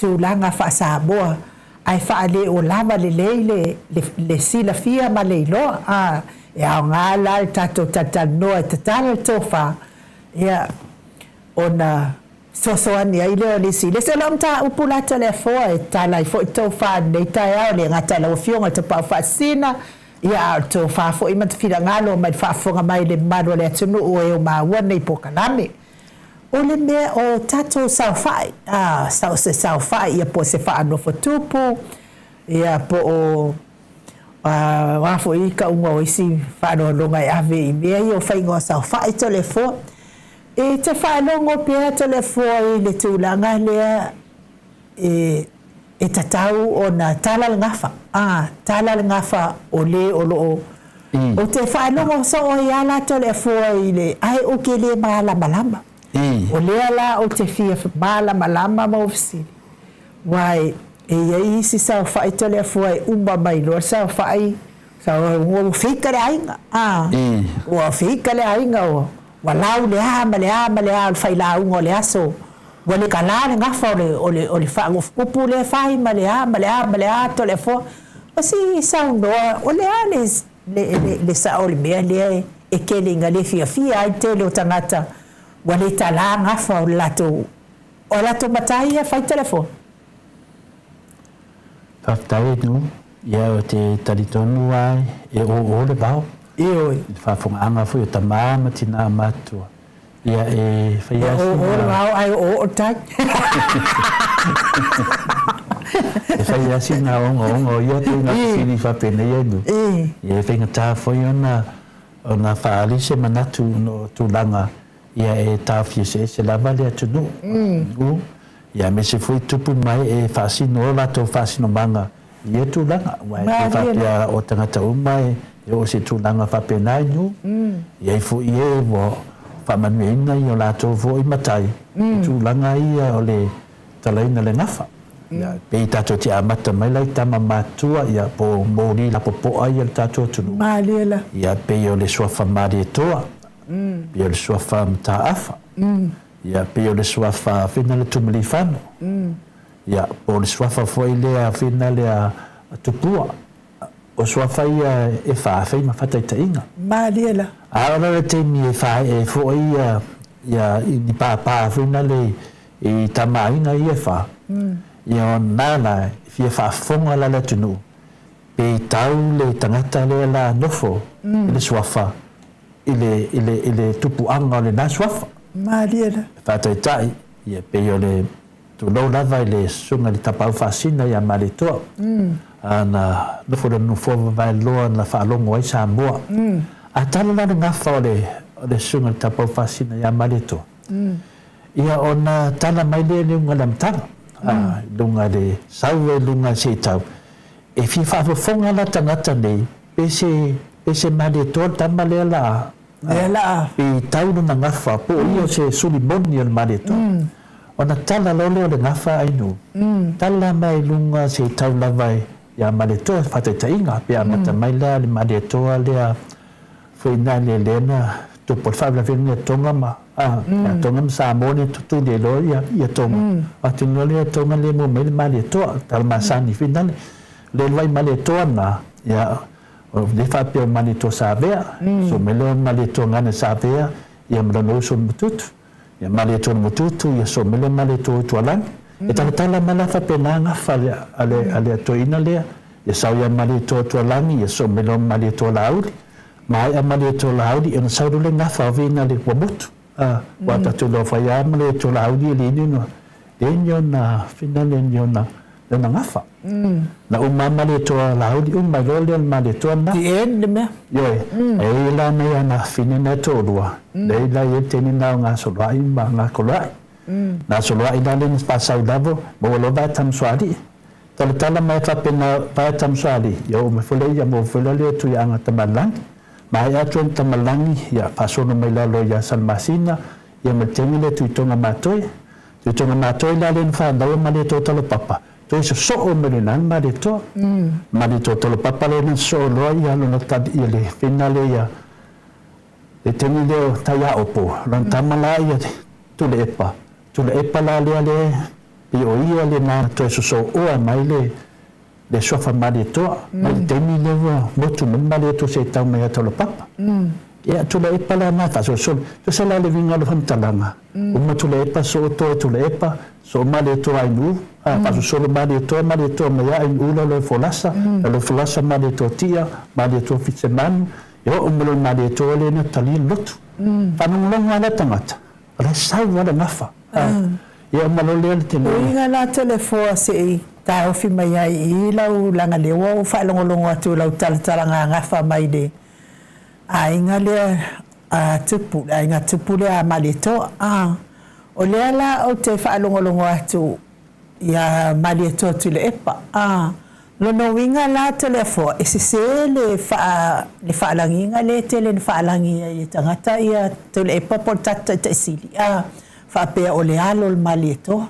tulaga faa-Samoa ae faale-o lava lelei le le silafia ma le iloa. A, e aoga la le tatou talatalanoa e tatala le tofa, ia, ona fesoasoani ai lea o le isi i le isi. O lau mataupu la Toleafoa e tatala ai foi tofa i lenei taeao, e le gata i lau Afioga i le Tapaau Faasisina, ia a o le tofa foi ma te finagalo mai le faafofoga mai i le mamalu o le atunuu o e o maua nei polokalame. O le mea o tatou saofai, a, o se saofai ia po o se faanofotupu, ia po o o a foi tauga o isi faanoanoga e ave i mea ia o faiga o saofai Toleafoa. E te faalogo pea Toleafoa i le tulaga lea e e tatau ona tala le gafa, a, tala le gafa o le o lo o Ou te faalogo soo ai lava la Toleafoa i le ae ou te le malamalama. O lea la ou te fia malamalama ma ou fesili, aua e i ai isi saofai Toleafoa e uma mai loa le saofai. Ua feika le aiga, a. Ua feika le aiga, ua lau le a ma le a ma le a o le failauga o le aso. Ua le kalā le gafa o le, o le, o le faagofukupu lea e fai ma le a ma le a ma le a Toleafoa. O si saunoa, o le a le, le, le, le sao o le mea lea e tele ina le fiafia ai le tele o tagata ua le talā gafa o le latou, o a latou matai ia e fai Toleafoa? Faafetai Nuu. Ia ou te talitonu lava e ō le vao. Ioe. I le faafofogaaga foi a tama ma tina matutua. Ia e fai lava sina. E ō le vao ae oooo le tai. E fai lava sina ogaoga o ia ituaiga fesili faapenei ai Nuu. Ia e faigata foi ona faaali se manatu ona o tulaga Ia e taofi eseese lava le atunuu, nuu, ia aemaise foi tupu ma ee e faasino o latou faasinomaga i ia tulaga. Aua e le faapea o tagata uma e oo i se tulaga faapena i nuu. E i ai foi e ua faamanuiaina i o latou foi matai i tulaga ia o le talaina o le gafa. Ia pei tatou te amata mai la i tama matutua ia po o moli lapopoa ia o le tatou atunuu. Ia pei o le suafa Malietoa. Pei o le suafa Mataafa, ia pei o le suafa fina le Tumulifano, ia po o le suafa foi lea fina lea Tupua. O suafa ia e fa fai ma faataitaiga. Malie la. A oo la le taimi e faaee ai foi ia ia ni pāpā foi nale i tama aiga ia e fa, ia ona la e fia faafofoga la le atunuu pe tau le tagata lea la nofo i le suafa i le, i le, i le tupuaga o lena suafa. Malie la. E faataitai, ia pei o le tulou lava i le Susuga i le Tapaau Faasina ia Malietoa, a na nofo i lona nofoa vavaeloa na faalogo ai Samoa. A tala la le gafa o le, o le Susuga i le Tapaau Faasina ia Malietoa, ia ona tala mai lea i luga i le amataga, a, i luga i le sau i luga se i tau, e fia faafofoga la tagata nei, Pe se, pe se Malietoa le tama lea la, Lea la a. I tau lona gafa, po o ia o se suli moni o le Malietoa. Ona tala loa lea o le gafa Ainuu, tala mai i luga se i tau lava ia Malietoa, faataitaiga, pe amata mai la le Malietoa lea foi na le lea na tupu ai le faalavelave ia Tonga ma, a, ia Tonga ma Samoa lea tutuli ai loa ia, ia Tonga. Atu loa lea Tonga lea mua mai le Malietoa, tala masani foi nale. Le uluai Malietoa na, ia, o lea faapea o Malietoa Savea, so mai lea o Malietoa Gana Savea, ia ma lona uso Mututu, ia Malietoa Mututu, ia so mai lea Malietoa Utualagi. E talatala mai la faapena gafa a le, a le, a le toeaina lea, ia sau ia Malietoa Tualagi, ia so mai lea o Malietoa Laauli. Maea Malietoa Laauli, ona sau loa le gafa o vina le ua motu. A, ua tatou iloa fai lava Malietoa Laauli e le ni ona, le ni ona fina le ni ona lona gafa. Na uma lava Malietoa Laauli, uma ai loa lea o le Malietoa lena. The end le mea. Ioe. E i ai la nai ana afine na e toalua, lea la e i ai le teine lena o Gasoloai ma Gakoloai. Gasoloai la lea na faasau lava, maua loa vae Tamaswaalii. Talatala mai faapena vae Tamaswaalii, ia oo mai foi lea ia maua foi la lea Tuiaga Tamalagi. Maea atu ai ma Tamalagi, ia faasolo mai lalo ia Salamasina, ia ma le teine lea Tuitoga Matoe. Tuitoga Matoe la lea na fanau a Malietoa Talopapa, toe sosoo mai loa i ina le Malietoa. Malietoa Talopapa lea na sosoo loa ia lona tali ia le fina lea ia le taimi lea o Taiaopo, lona tama la ia Tuleepa. Tuleepa la lea lea pei o ia lena na toe sosooa mai le le suafa Malietoa, mai le taimi lea ua motu mai le Malietoa se i tau mai ia Taulapapa. Ia, Tuilaepa la na faasolosolo. Tusa la le uiga o le faamatalaga, uma Tuilaepa soo toe Tuilaepa, soo Malietoa Ainuu, a, faasolosolo Malietoa, Malietoa mai lava Ainuu lalo i Folasa, lalo i Folasa Malietoa Tia, Malietoa Fitisemanu, ia oo mai loa i le Malietoa lea na talia le lotu. Faalogologo lava le tagata, O la e sau lava le gafa. Ia uma loa lea le tele. Uiga la Toleafoa se i taofi mai ai i i lau leaga lea ua ou faalogologo atu i lau talatalaga gafa mai le aiga lea a Tupu, le aiga Tupu lea a Malietoa. O lea la ou te faalogologo atu Ia Malietoa Tuilaepa, a. Lona uiga la Toleafoa, e sese le faa, le faalagiga lea e tele ina faalagi ai e tagata ia Tuilaepa po o le tatou Taitai Sili, a, faapea o le alo o le Malietoa.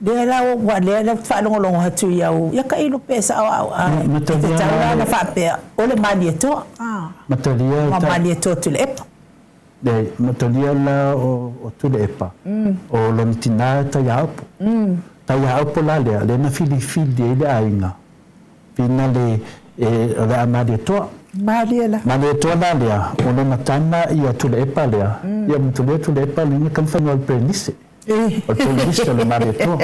Lea la ua lea la ou te faalogologo atu i au ia tailo pe sao au ae e tatau la ona faapea o le Malietoa ma Malietoa Tuilaepa. Leai, matalia la o Tuilaepa, o lona tina e Taiaopo. Taiaopo la lea, lea na filifili ai le aiga, finale o le a Malietoa. Malie la. Malietoa la lea, o lona tama ia Tuilaepa lea, ia matalia Tuilaepa lea na taumafai o le Perenise. O le Perenise o le Malietoa.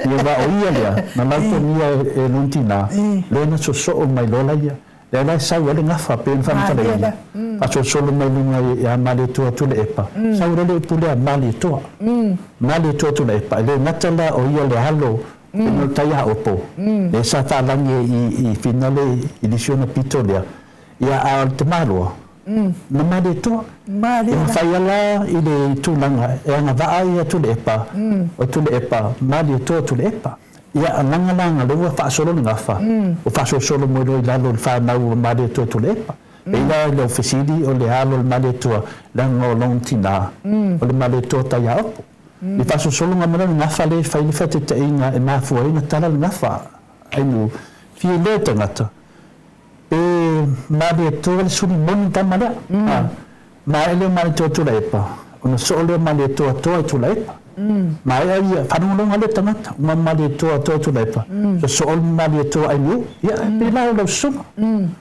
Ia aua o ia lea, na lautogia e lona tina, lea na sosoo mai loa la ia. Lea la e sau ai le gafa pei ona faamatalaina, faasolosolo mai luga ia Malietoa Tuilaepa, sau loa le upu lea Malietoa. Malietoa Tuilaepa, e le gata la o ia le alo o le Taiaopo, lea sa faalagi i finale i nisi ona pito lea, ia a o le tamaloa, na Malietoa. E mafai lava la i le tulaga e agavaa ia Tuilaepa, o Tuilaepa, Malietoa Tuilaepa. Ia a lagalaga lea ua faasolo le gafa, ua faasolosolo mai loa i lalo o le fanau o Malietoa Tuilaepa. Pei la i lau fesili o le alo o le Malietoa leaga o lona tina o le Malietoa Taiaopo. I faasolosologa mai la le gafa lea e fai le faataitaiga e mafua ai ona tala le gafa ainu fia lea tagata Pe Malietoa le suli moni le tama lea. A maea lea o Malietoa Tuilaepa, ona soo lea o Malietoa toa i Tuilaepa. Maea ia, faalogologo lea tagata, uma Malietoa toa i Tuilaepa, sosoo le Malietoa Ainuu, ia pei la o lau susuga.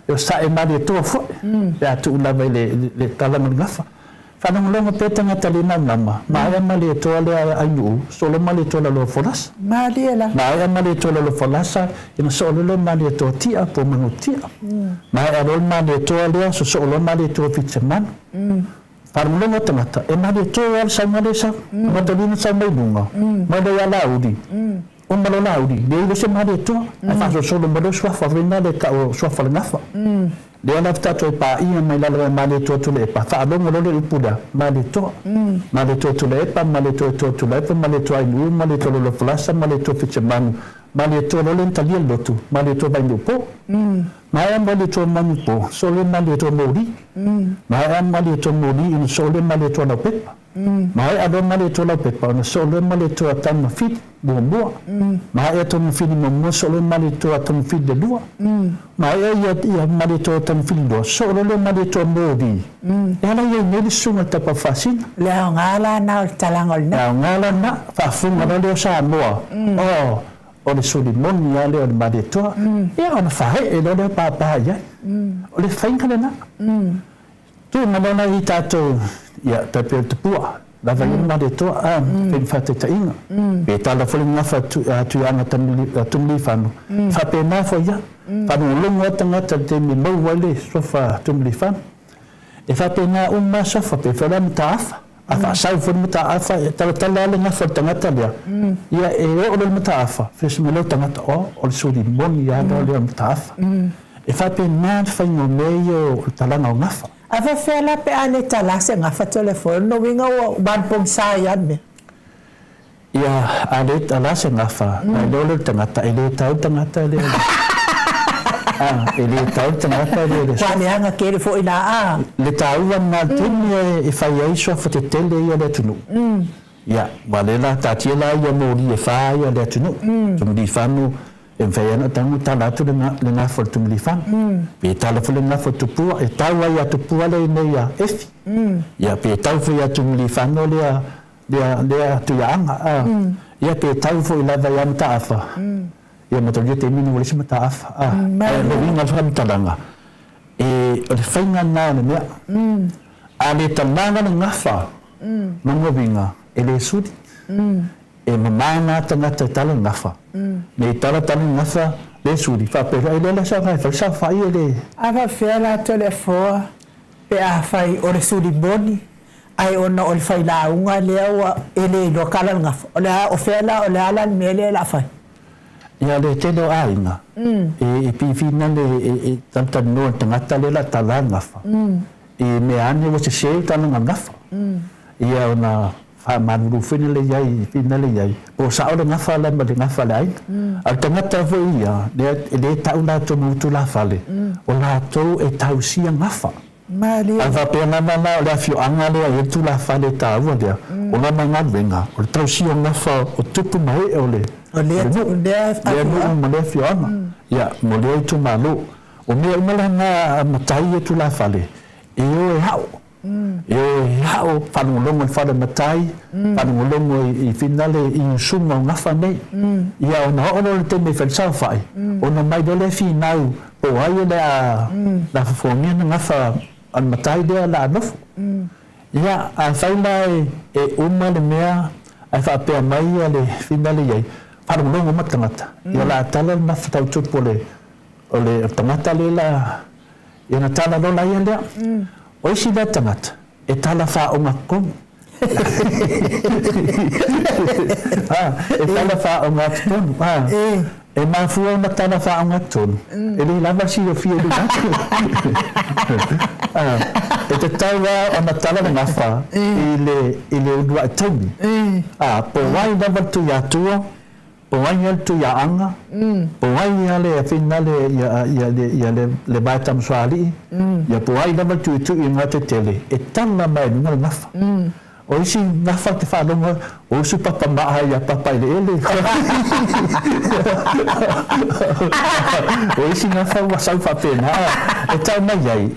E sae Malietoa foi, pe a tuu lava i le tala ma le gafa. Faalogologo pea tagata le naunama, maea Malietoa lea Ainuu, solo Malietoa lalo folasa. Malie la. Maea Malietoa lalo folasa, ina soo loa Malietoa tia po manu tia. Maea loa le Malietoa lea, sosoo loa Malietoa Fitisemanu. Faalogologo tagata, e Malietoa lava le sauga lea e sau. Matauina sau mai luga, mai loa ia Laauli, Uma loa Laauli, leai loa se Malietoa, ae faasolosolo mai loa suafa foi lena le tau o suafa o le gafa. Lea la faatoa toe paia mai lalo e Malietoa Tuilaepa, faalogo loa le upu lea, Malietoa. Malietoa Tuilaepa, Malietoa Toa Tuilaepa, Malietoa Ainuu, Malietoa Lolofalasa, Malietoa Fitiamanu, Malietoa loa lea na talia le lotu, Malietoa Vainuupo. Maea Malietoa Manuupo, soo lea Malietoa Moli. Maea Malietoa Moli ina soo lea Malietoa Laupepa. Maea loa Malietoa Laupepa ona soo loa Malietoa Taumafili muamua. Maea Taumafili muamua soo loa Malietoa Taumafili le lua. Maea ia ia Malietoa Taumafili lua soo loa lea Malietoa Moli. E ala i ai nei le susuga i le Tapafaasina. Le aoga la na o le talaga o le Le aoga la na, faafofoga loa lea o Samoa, oh, o le suli moni lava lea o le Malietoa. Ia ona faaee loa lea o papa i ai. O le faiga lena. Tu mai loa i tatou, ia, tai pei o le tupua, lava ia le Malietoa, a, fai ma faataitaiga. Pe tala foi le gafa a Tuiaana Tumulifano, e faapena foi ia. Faalogologo lava tagata i le taimi e maua ai le suafa Tumulifano. E faapena uma lava suafa, pe fai la mataafa. A faasau foi le mataafa, e talatala lava le gafa o le tagata lea, ia e oo loa i le mataafa, fesi mai loa le tagata, oh, o le suli moni lava lea o le mataafa. E faapena le faiga o mea ia o le talaga o gafa. A faapefea la pe a le tala se gafa telefoni, o lona uiga ua malupogisaina ai lava le mea. Ia, a le tala se gafa, na iloa lea o le tagata, e le tau le tagata lea. A, e le tau le tagata lea i le suafa. Ua leaga tele foi la a. Le taua lena i le taimi e fai ai suafa tetele ia o le atunuu. Ia, aua o lea la, taatia la ia moli e fa ia o le atunuu. Tumulifano, e mafai lava ona tago tala atu le gafa o le Tumulifano. Pe tala foi le gafa o Tupua, e tau lava ia Tupua lea i inei ia Efi. Ia, pe tau foi ia Tumulifano lea Lea, lea Tuiaaga, a. Ia pe tau foi lava ia Mataafa, ia mataulia taimi nei ua leai se Mataafa, a. Ae o le uiga o le faamatalaga, e, o le faiga lena o le mea. A le talaga le gafa, lona uiga, e le suli. E mama na tagata e tala le gafa. Nei tala tala le gafa, le suli, faapea loa, e le ala saoga e fai saofai e le. A faapefea la Toleafoa pe afai o le suli moni Ae ona o le failauga lea ua e le iloa kala le gafa. O le a, o fea la, o le a la le mea lea o le a fai? Ia le tele o aiga, e pifi nale e talatalanoa i le tagata lea o le a tala le gafa, i mea ane ua sese le talaga o le gafa. Ia ona faamalulu foi lea i ai, finale i ai, po o sao le gafa lea ma le gafa a le aiga. A o le tagata foi ia, lea e le tau latou ma utulafale, o latou e tausia gafa. Malie. A faapea lava la o le afioaga lea e i ai le tulafale taua lea, o lana galuega, o le tausia o gafa o tupu ma ee o le nuu, lea nuu ma lea afioaga, ia, mo lea itumalo. O mea uma la na a matai ia tulafale, e o e ao, e o e ao, faalogologo i le fale matai, faalogologo i finale i usuga o gafa nei. Ia ona oo loa i le taimi e fai ai le saofai, ona omai loa lea e finau Po o ai o le a na fofogia le gafa a le matai lea o le a nofo. Ia, afai la e uma le mea ae faapea mai le fina lea i ai, faalogologo uma le tagata, ia o le a tala le gafa tau tupu o le o le tagata lea la, ia ona tala loa la ia lea. O isi la tagata, E tala faaogatotonu. E tala faaogatotonu. E mafua ona tala faaogatotonu, e le lava le silafia i luga atu. E tatau lava ona tala le gafa i le uluai taimi. Po o ai lava le Tuiatua, Po o ai ia le Tuiaaga, po o ai ia le finale ia le vae Tamasoalii, ia po o ai lava le tuitui i Gatetele, e tala mai i luga le gafa. O isi gafa te faalogo o usu papamaa ia Papaeleele. O isi gafa ua sau faapena, e tau mai ai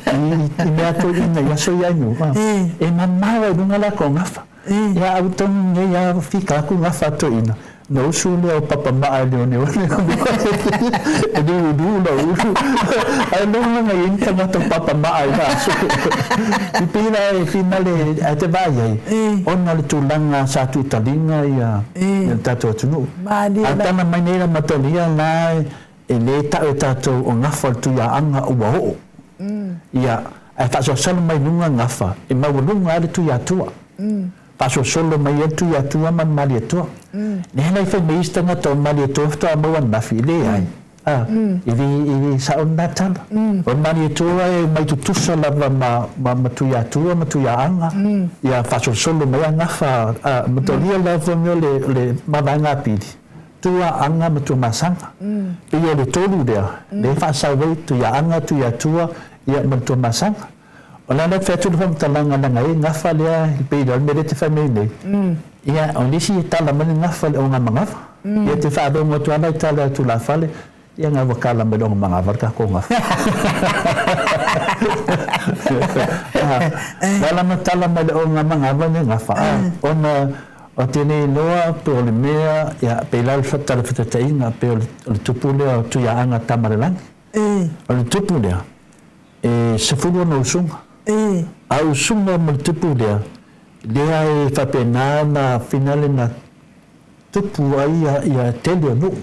i mea toeaiina i aso ia i mua, e mamao ai i luga latou gafa. Ia au tonu nei a fika aku gafa toeaina, na usu lea o Papamaa i le oneone e liuliu lau ulu. Ae logo mai ai ni tagata o Papamaa i la aso. I pei la e finale ae te vaai ai, ona o le tulaga sa tuutaliga ia le tatou atunuu. A tala mai nei la matalia la e le tau e tatou o gafa o le Tuiaaga ua oo. Ia, ae faasolosolo mai luga gafa e maualuga ai le Tuiatua. Faasolosolo mai ai le Tuiatua ma le Malietoa. Lea la i fai mai isi tagata o le Malietoa faatoa maua ananafi, e leai. A, e le, e le sao lena tala. O le Malietoa e omai tutusa lava ma, ma, ma Tuiatua ma Tuiaaga, ia faasolosolo mai a gafa, a, matalia lava mea o le, o le mavaega a Pili. Tuaaga ma Tuamasaga. Pei o le tolu lea, lea e faasau ai Tuiaaga, Tuiatua, ia ma le Tuamasaga. O le a la fai atu le faamatalaga leaga e gafa lea e pei o le mea lea e te fai mai nei, ia o nisi e tala mai le gafa i le ogamanava. Ia te faalogo atu lava la i tala a tulafale, Ia nga ua kala mai le ogamanava le tatou gafa. O le a la tala mai le ogamanava le gafa, ona o te le iloa pe o le mea, ia, pei la o le tala faataitaiga, pei o le tupu lea o Tuiaaga Tamalelagi. O le tupu lea, e 16 usuga. A usuga ma le tupu lea, lea e faapena ona finale na tupu ai ia tele o nuu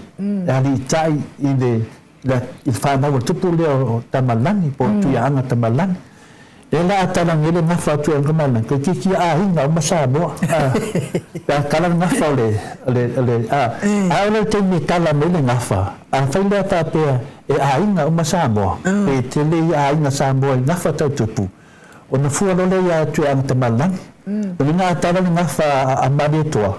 e aliitai i le fanau a le tupu lea o Tamalani po o Tuiaaga Tamalani. Lea la a tala nei le gafa a Tuiaaga Tamalani, toeitiiti ia aiga uma Samoa pe a tala le gafa o le, o le, a, a o le taimi e tala mai le gafa, afai lea faapea e aiga uma Samoa, pe tele ia aiga Samoa i gafa tau tupu, ona fua loa lea ia Tuiaaga Tamalani. O lena a tala le gafa a Malietoa,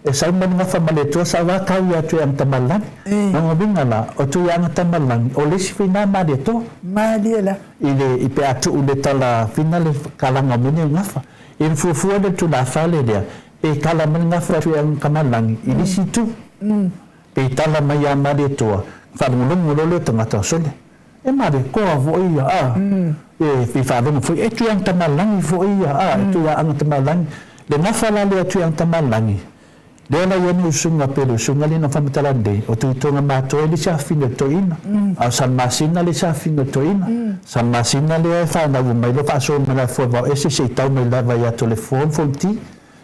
E sau mai le gafa ma le Atua sau a kau ia Tuiagatamalelagi. Lona uiga la, o Tuiagatamalelagi, o le isi fina ma le Atua. Malie la. I le, i pe a tuu le tala fina le kalaga o mea nei o gafa. I le fuafua lea le tulafale lea, pe kala mai le gafa a Tuiagatamalelagi i le isi itu. Pe tala mai ia ma le Atua, faalogologo loa lea o tagata o sole. E Malietoa foi ia, a, e fia faalogo foi, e Tuiagatamalelagi foi ia, a, e Tuiaagatamalelagi. Le gafa la lea Tuiagatamalelagi, lea la i ai le usuga pei o le usuga lea na faamatala nei, o Tuitoga Matoe le isi afafine o le toeaina, a o Salamasina le isi afafine o le toeaina. Salamasina lea e fanau mai loa faasoa mai le foe vao ese se i tau mai lava ia Toleafoa ma Fonoti,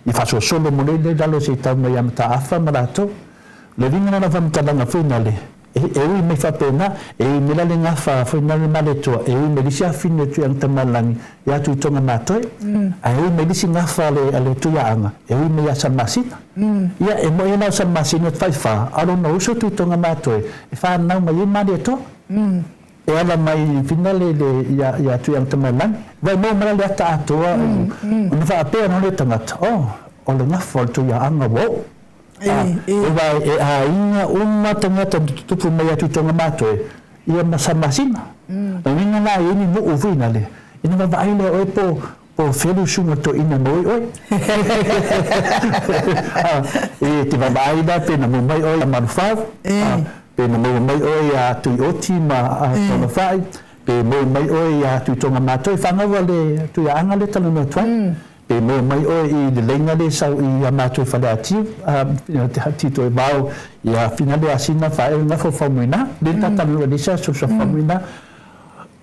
ia faasolosolo mo le i lalo se i tau mai ia Mataafa ma latou. O le uiga la o lau faamatalaga foi nale, E ui mai faapena, e ui mai la le gafa foi na le Malietoa, e ui mai le isi afine o Tuiagatamalelagi ia Tuitoga Matoe, ae ui mai le isi gafa a le a le Tuiaaga, e ui mai ia Salamasina. Ia, e moe la o Salamasina te faifa, a o lona uso Tuitoga Matoe, e fanau mai ai Malietoa. E ala mai fina le le ia ia Tuiagatamalelagi. Wai maua mai la le ata atoa, ona faapea loa le tagata, oh, o le gafa o le Tuiaaga ua oo. Aua e aiga uma tagata na tutupu mai atu i Tonga Matoe, ia ma Samasina. O uiga la e i ai ni nuu foi nale, Ina vaavaai lea oe po po fea le usuga o le toeaina na maua ai oe. E te vaavaai la pe na maua mai oe ia Malufau, pe na maua mai oe ia Tuioti ma Taulafai, pe maua mai oe ia Tuitoga Matoi, fanau a le Tuiaaga lea e talanoa atu ai. Pe maua mai oe i le laina lea e sau ia matou i Faleatiu, Titoevao, ia Finale Asina Faeu Gafo Faumuina, lea ta talanoa i le isi aso Faumuina.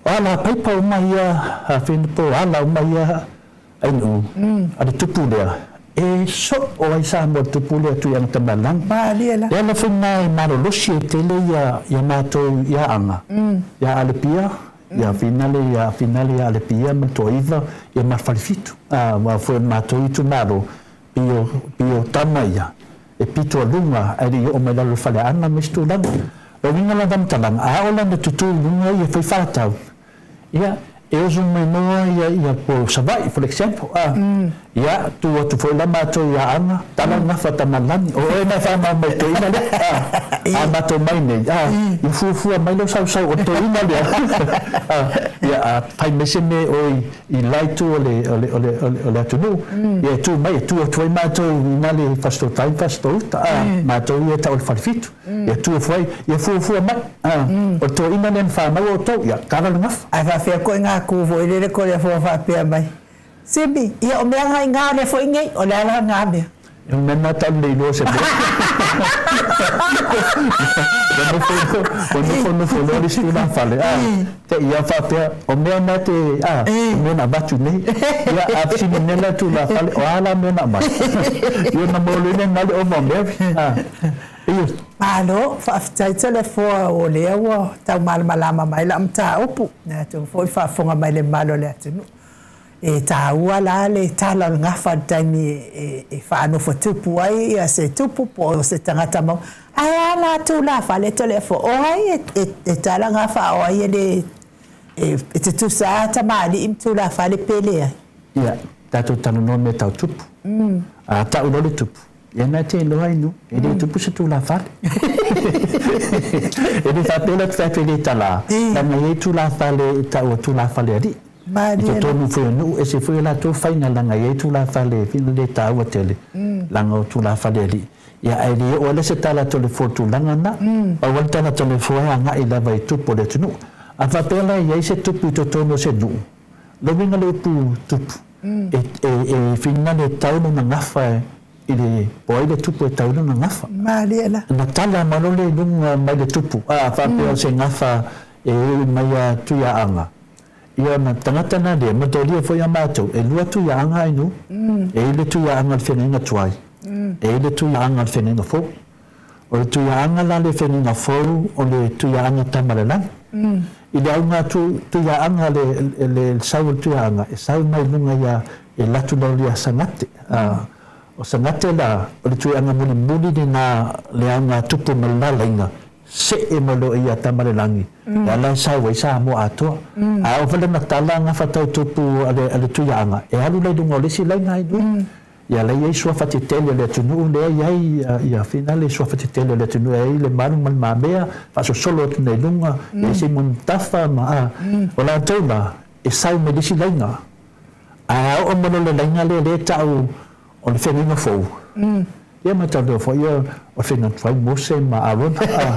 O ala paipa uma ia a po ala uma ia ainuu a le tupu lea e soo ai Samoa i le tupu lea Tuiaga Tamalagi. Malie la. Le ala foi lena e malolosi ai tele ia ia matou i Aana, ia Alepia, ia Finale, ia Finale ia Alepia ma le Toaiva, ia ma le Falefitu. Aua foi o le matou itumalo, pei o, pei o tama ia, e pito a luga ae le i oo mai lalo i le faleaana ma isi tulaga. O le uiga la o le faamatalaga, a oo la ina tutū i luga ia fai faatau, ia, e oso mai noa ia, ia po o Savaii for example, a, ia, tu atu foi la matou i Aana, tala le gafa a Tamalani, o oe na e faamau mai i le toeaina lea, a, a matou mai nei, a, ia fuafua mai lou sausau o le toeaina lea, a, ia, a fai mai se mea i oe i la itu o le, o le, o le, o le atunuu, ia e tu mai, e tu atu ai matou i ina le Fasitoo-tai ma Fasitoo-uta, a, matou ia e tau o le Falefitu, ia tu atu ai, ia fuafua mai, a, o le toeaina lea na fanau outou, ia tala le gafa. Ae faapea koe ngā kū foi lele ko le afua faapea mai, Simi, ia o mea ngai ngā o le foi nei, o le ala ngā mea. E mea na tau le iloa se mea. Ua nofo nofo loa le isi tulafale, a, te i a faapea, o mea na te, a, o mea na avatu nei. Ia, a fesili nei la tulafale, o a la mea na aumai? Ia ona maua loa lea na le ova o Mary, a, e. Malo, faafetai Toleafoa o lea ua tau malamalama mai lau mataupu, na tou foi faafofoga mai le mamalu o le atunuu. E taua la le tala o le gafa i le taimi e faanofotupu ai se tupu po o se tagata maua. Ae a la tulafale Toleafoa, o ai e tala gafa a o ai e le e tutusa lava tamalii ma tulafale pe leai? Ia, tatou talanoa mea tau tupu. A tau loa le tupu, ia na te iloa inu, e le tupu se tulafale. E le faapea la te fai atu e le tala, leaga e i ai tulafale e tau o tulafale alii. I totonu foi o nuu, ese foi o latou faiga leaga e i ai tulafale fina le taua tele, leaga o tulafale alii. Ia ae le oo ai la se tala Toleafoa i le tulaga lena. Pau lava le tala Toleafoa e agai lava i tupu o le atunuu. A faapea la e i ai se tupu i totonu o se nuu, le uiga le upu tupu, e, e, e finagalo e tau lona gafa i le, po o ai le tupu e tau lona gafa. Malie la. Na tala mai loa le i luga mai le tupu, a faapea o se gafa e ui mai a Tuiaaga. Ia na tagata na lea, mataolia foi a matou, e lua Tuiaaga ai nuu, e i le Tuiaaga o le feagaiga tuai, e i le Tuiaaga o le feagaiga fou. O le Tuiaaga la le feagaiga fou o le Tuiaaga Tamalelagi. I le auga tu, Tuiaaga le, le, le sau o le Tuiaaga, e sau mai luga ia, e latu loa ia Sagate. O Sagate la, o le Tuiaaga mulimuli lena le auga tupu ma le lalaiga, see mai loa ia Tamalelagi, e ala e sau ai Samoa atoa. A oo foi lana tala gafa tau tupu a le, a le Tuiaaga, e alu la i luga o le isi laina ai nui. Ia la e i ai suafa tetele o le atunuu lea e i ai ia finale suafa tetele o le atunuu e i ai le Malu ma le Mamea, faasolosolo atu nei i luga, e i ai Simoninitafa ma a. O latou la, e sau mai le isi laina. Ae a oo mai loa le laina lea, lea e tau o le feagaiga fou, ia matau foi ia o le feagaiga tuai Mose ma Arona, a,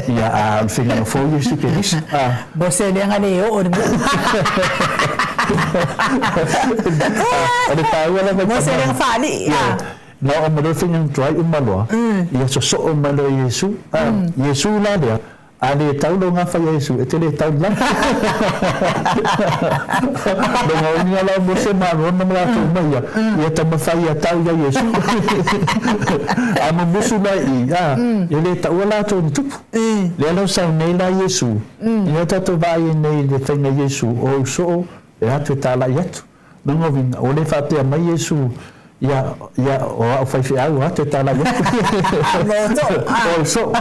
ia a o le feagaiga fou Iesu Keriso, a. Mose lea na le oo i le nuu. O le taua lava i Mose lea na faalii, a. Na oo mai loa le feagaiga tuai uma loa, ia sosoo mai loa Iesu, a, Iesu la lea, A le tau lou gafa ia Iesu, e te le tau lava. Lona uiga la o Mose ma Arona ma latou uma ia, ia taumafai ia tau ia Iesu. A mumusu la i i, a, e le taua latou ni tupu. Lea la ua sau nei la Iesu, ina tatou vaai ai nei i le faiga Iesu, o ou soo e atu e talai atu. Lona uiga, ua le faapea mai Iesu, Ia, ia, o a'u faifeau a, toe talai atu. O au soo, i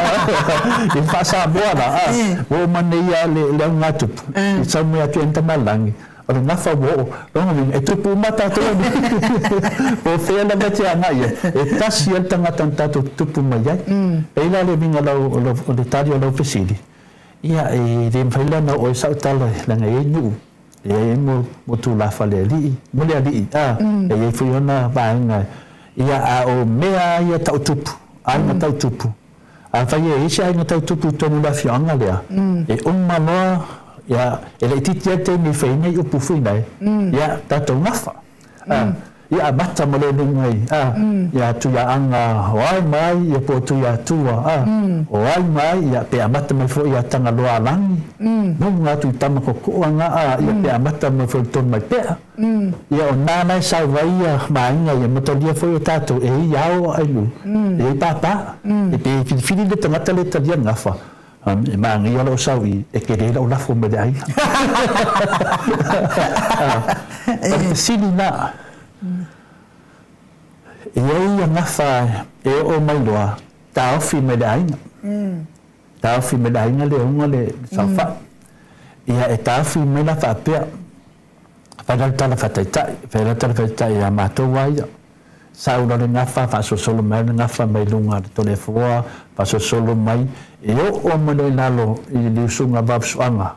le faa-Samoa la, a, ua oo mai nei ia le, le augatupu, i sau mai atu i Entamalagi, o le gafa ua oo. Lona uiga, e tupu uma tatou po o fea lava e te agai ai, e tasi lava le tagata na tatou tutupu mai ai. E i ai la le uiga o lau, o le tali o lau fesili, ia, e le mafai la ona oo ai sau tala, leaga e i ai nuu. E i ai mo, mo tulafale alii, mo le alii, a, e i ai foi ona vaega, ia, a o mea lava ia tau tupu, aiga tau tupu. Afai e i ai se aiga tau tupu i totonu o le afioaga lea, e uma loa, ia, e laitiiti lava le taimi e fai ai nai upu foi nae, ia, tatou gafa. A, ia amata ma le luga i, a, ia Tuiaaga o ai ma ai, ia po o Tuiatua, a, o ai ma ai, ia pe amata mai foi ia Tagaloaalagi, luga atu i Tamakokoa, a, ia pe amata mai foi i Tonumaipea. Ia o na la e sau ai ia ma aiga ia, matalia foi o tatou e i ao a ailuu, e i pāpā. E pe filifili le tagata le talia le gafa, E manaia lou sau i e tele lau lafo mai le aiga. O le fesili la, e i ai ia gafa e oo mai loa, taofi mai le aiga. Taofi mai le aiga le uga le saofai. Ia e taofi mai la faapea, fai la le tala faataitai, fai la le tala faataitai ia matou lava ia. Sau loa le gafa, faasolosolo mai le gafa mai luga o le Toleafoa, faasolosolo mai, e oo mai loa i lalo i le usuga Vaafusuaga.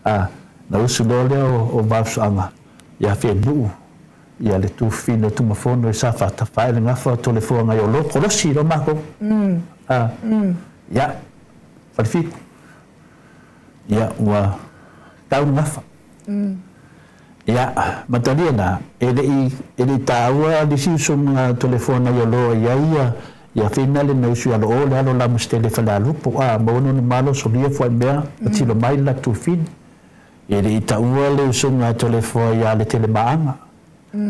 A, na usu loa lea o Vaafusuaga ia Fenu'u, ia le Tufine o Tumafono i Safata, faae le gafa o Toleafoa nai Olo, kolosi loa matou. A, ia, Falefitu, ia ua tau le gafa. Ia, matalia na, e le i, e le i taua le isi usuga Toleafoa nai Olo i ai ia, ia finale na usu ia Loo le alo Lamositele Falealupo, a, maua nona malo solia fuaimea, patilo mai le latou fili. E le i taua le usuga Toleafoa ia Letelemaaga.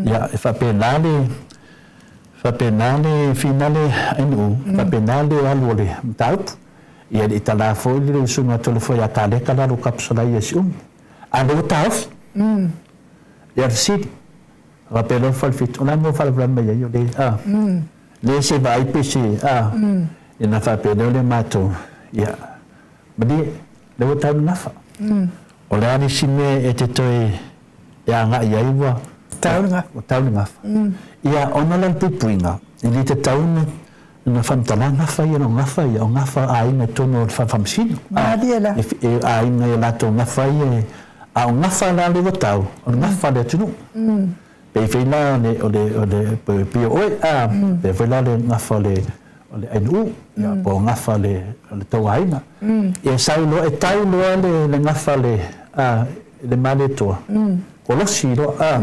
Ia, e faapena le, faapena le finale ainuu, faapena le alu o le mataupu. Ia, e le i tala foi le usuga Toleafoa ia Kaleka le alo o Kapusalai ia Siumu. A lea ua taofi. Ia le fesili, faapea loa le Falefitu, o le a le mea ua faalavelave mai ai o le, a, le se vaai pe se, a, ia ona faapea lea o le matou, ia, malie, lea ua tau le gafa. O le a le isi mea e te toe e agai ai ua tau le gafa. Ua tau le gafa. Ia, ona la le puipuiga, e le tatau ona Na faamatala gafa ia, o gafa ia, o gafa a aiga i totonu o le fale faamasino. Malie la. E aiga i a latou gafa ia, a o gafa la lea ua tau, o le gafa a le atunuu. Pei foi la o le, o le, o le, pei o oe, a, pei foi la o le gafa o le, o le ainuu, ia, po o gafa o le, o le tou aiga. Ia sau loa, e tau loa le, le gafa a le, a, le Malietoa, kolosi loa, a.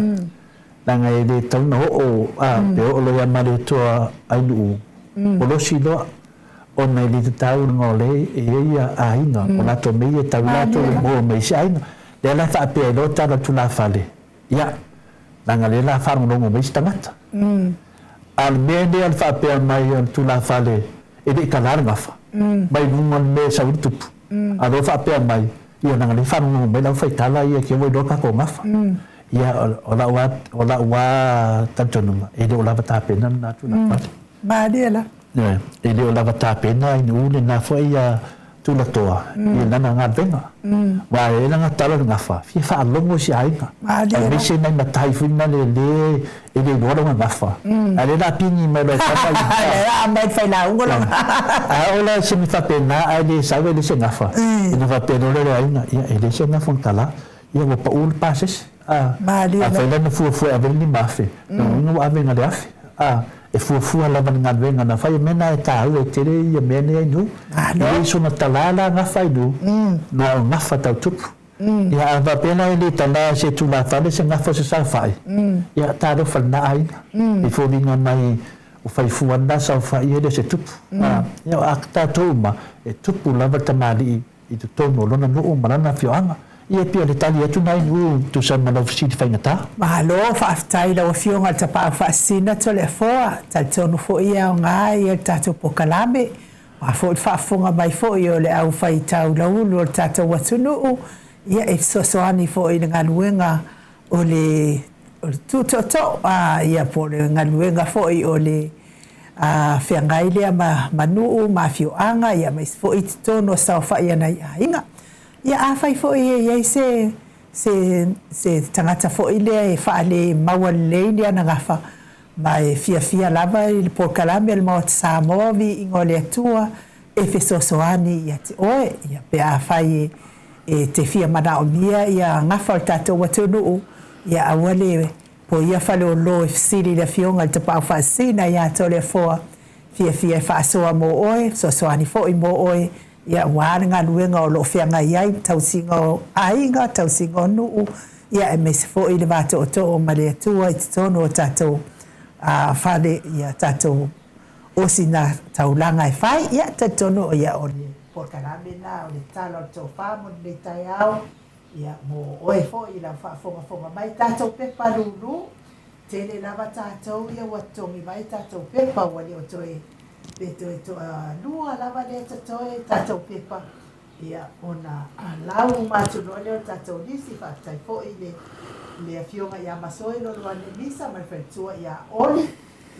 Leaga e le tatau ona oo, a, pe oo loa ia Malietoa Ainuu, kolosi loa, ona e le tatau ona o lea e i ai ia aiga, o latou mea ia e tau i latou le moa mai isi aiga. Lea la e faapea ai loa tala o le tulafale, ia, leaga lea la faalogologo mai isi tagata. A o le mea lea o le faapea mai o le tulafale e le i tala le gafa, mai luga o le mea e sau ai le tupu, a o lea ua faapea mai, ia leaga lea e faalogologo mai le aufaitala ia ke ua iloa tatou gafa. Ia, o lau lava, o lau lava talitonuga, e le o lava tapena lena tulafale. Malie la. Ioe, e le o lava tapena inu lena foi ia tulatoa i lana galuega. Aua e lana tala le gafa, fia faalogo i si aiga. Malie la. Aemaise nai matai foi na le le e le iloa lona gafa. A lea la pigi mai loa e tama ia. Lea la aumai le failauga lona. A oo la se mea faapena ae le sau e le se gafa, ona faapea loa lea o le aiga, ia e le se gafa na tala. Ia ua pau le pasese, a. Malie la. Afai la na fuafua e ave le 5,000, lona uiga ua ave na le 1,000, a. E fuafua lava le galuega na fai, o mea na e taua e tele ia mea nei ainuu. Malo. E le soona tala la gafa ainuu, na o gafa tau tupu. Ia a faapea la e le tala se tulafale se gafa o se saofai, ia talofa lena aiga. E foliga mai ua fai fua lena saofai e le o se tupu. A, ia a tatou uma, e tupu lava le tamalii i totonu o lona nuu ma lana afioaga. Ia e pei o le tali atu na i tusa ma lau fesili faigata. Malo, faafetai i lau Afioga i le Tapaau Faasisina Toleafoa. Talitonu foi e aoga ia le tatou polokalame, aua foi le faafofoga mai foi o le au faitaulaulu o le tatou atunuu, ia e fesoasoani foi i le galuega o le o le tutootoo, a, ia po o le galuega foi o le a, feagai lea ma, ma nuu ma afioaga, ia aemaise foi i totonu o saofai a nai aiga. Ia afai foi e i ai se, se, se tagata foi lea e faale-maua lelei ni ana gafa, ma e fiafia lava i le polokalame a le Maota Samoa, Viiga o le Atua, e fesoasoani ia te oe, ia pe afai e. E te fia manaomia ia gafa o le tatou atunuu, ia aua le poia faleolo e fesili i le Afioga i le Tapaau Faasisina ia Toleafoa, fiafia e faasoa mo oe, fesoasoani foi mo oe, ia aua le galuega o lo o feagai ai, tausiga o aiga, tausiga o nuu, ia aemaise foi le va tootoo ma le Atua i totonu o tatou fale, ia tatou osina taulaga e fai. Ia, talitonu ia o le polokalame lena o le tala o le tofa mo lenei taeao, ia mo oe foi i lau faafogafoga mai. Tatou pepa lulu, tele lava tatou ia ua totogi mai tatou pepa, ua le o toe, pe toe toalua lava lea totoe tatou pepa, ia ona lau uma atu loa lea o le tatou lisi. Faafetai foi i le le Afioga ia Masoe Loloane Misa ma le faletua ia Oli.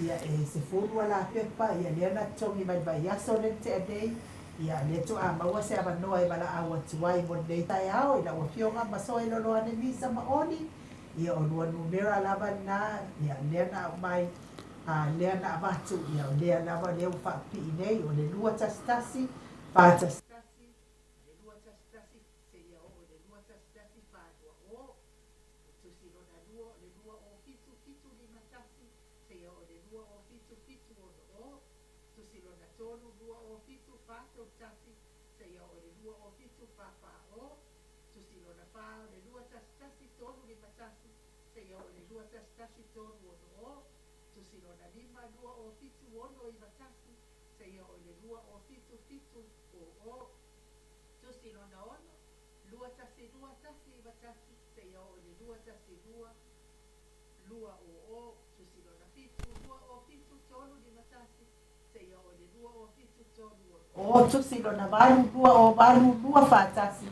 Ia e 10 alapepa, ia lea na totogi mai le vaiaso lea na tea nei, ia lea toa maua se avanoa e valaau atu ai mo lenei taeao i lau afioga Masoe Loloane Misa ma Oli, ia o lua numera lava lena, ia lea na aumai, a lea na avatu, ia o lea lava lea ua faapipii nei, o le 211 411 le 211 seia oo i le 211 420. Le tusi lona lua o le 207 751 seia oo i le 207 760. Tusi lona tolu 207 431 seia oo i le 207 440. Tusi lona fa o le 211 351 seia oo i le 211 360. Tusi lona lima 207 691 seia oo i le 207 700. Tusi lona ono 212 191 seia oo i le 212 200. Tusi lona fitu 207 351 seia oo i le 207 360. Tusi lona valu 208 241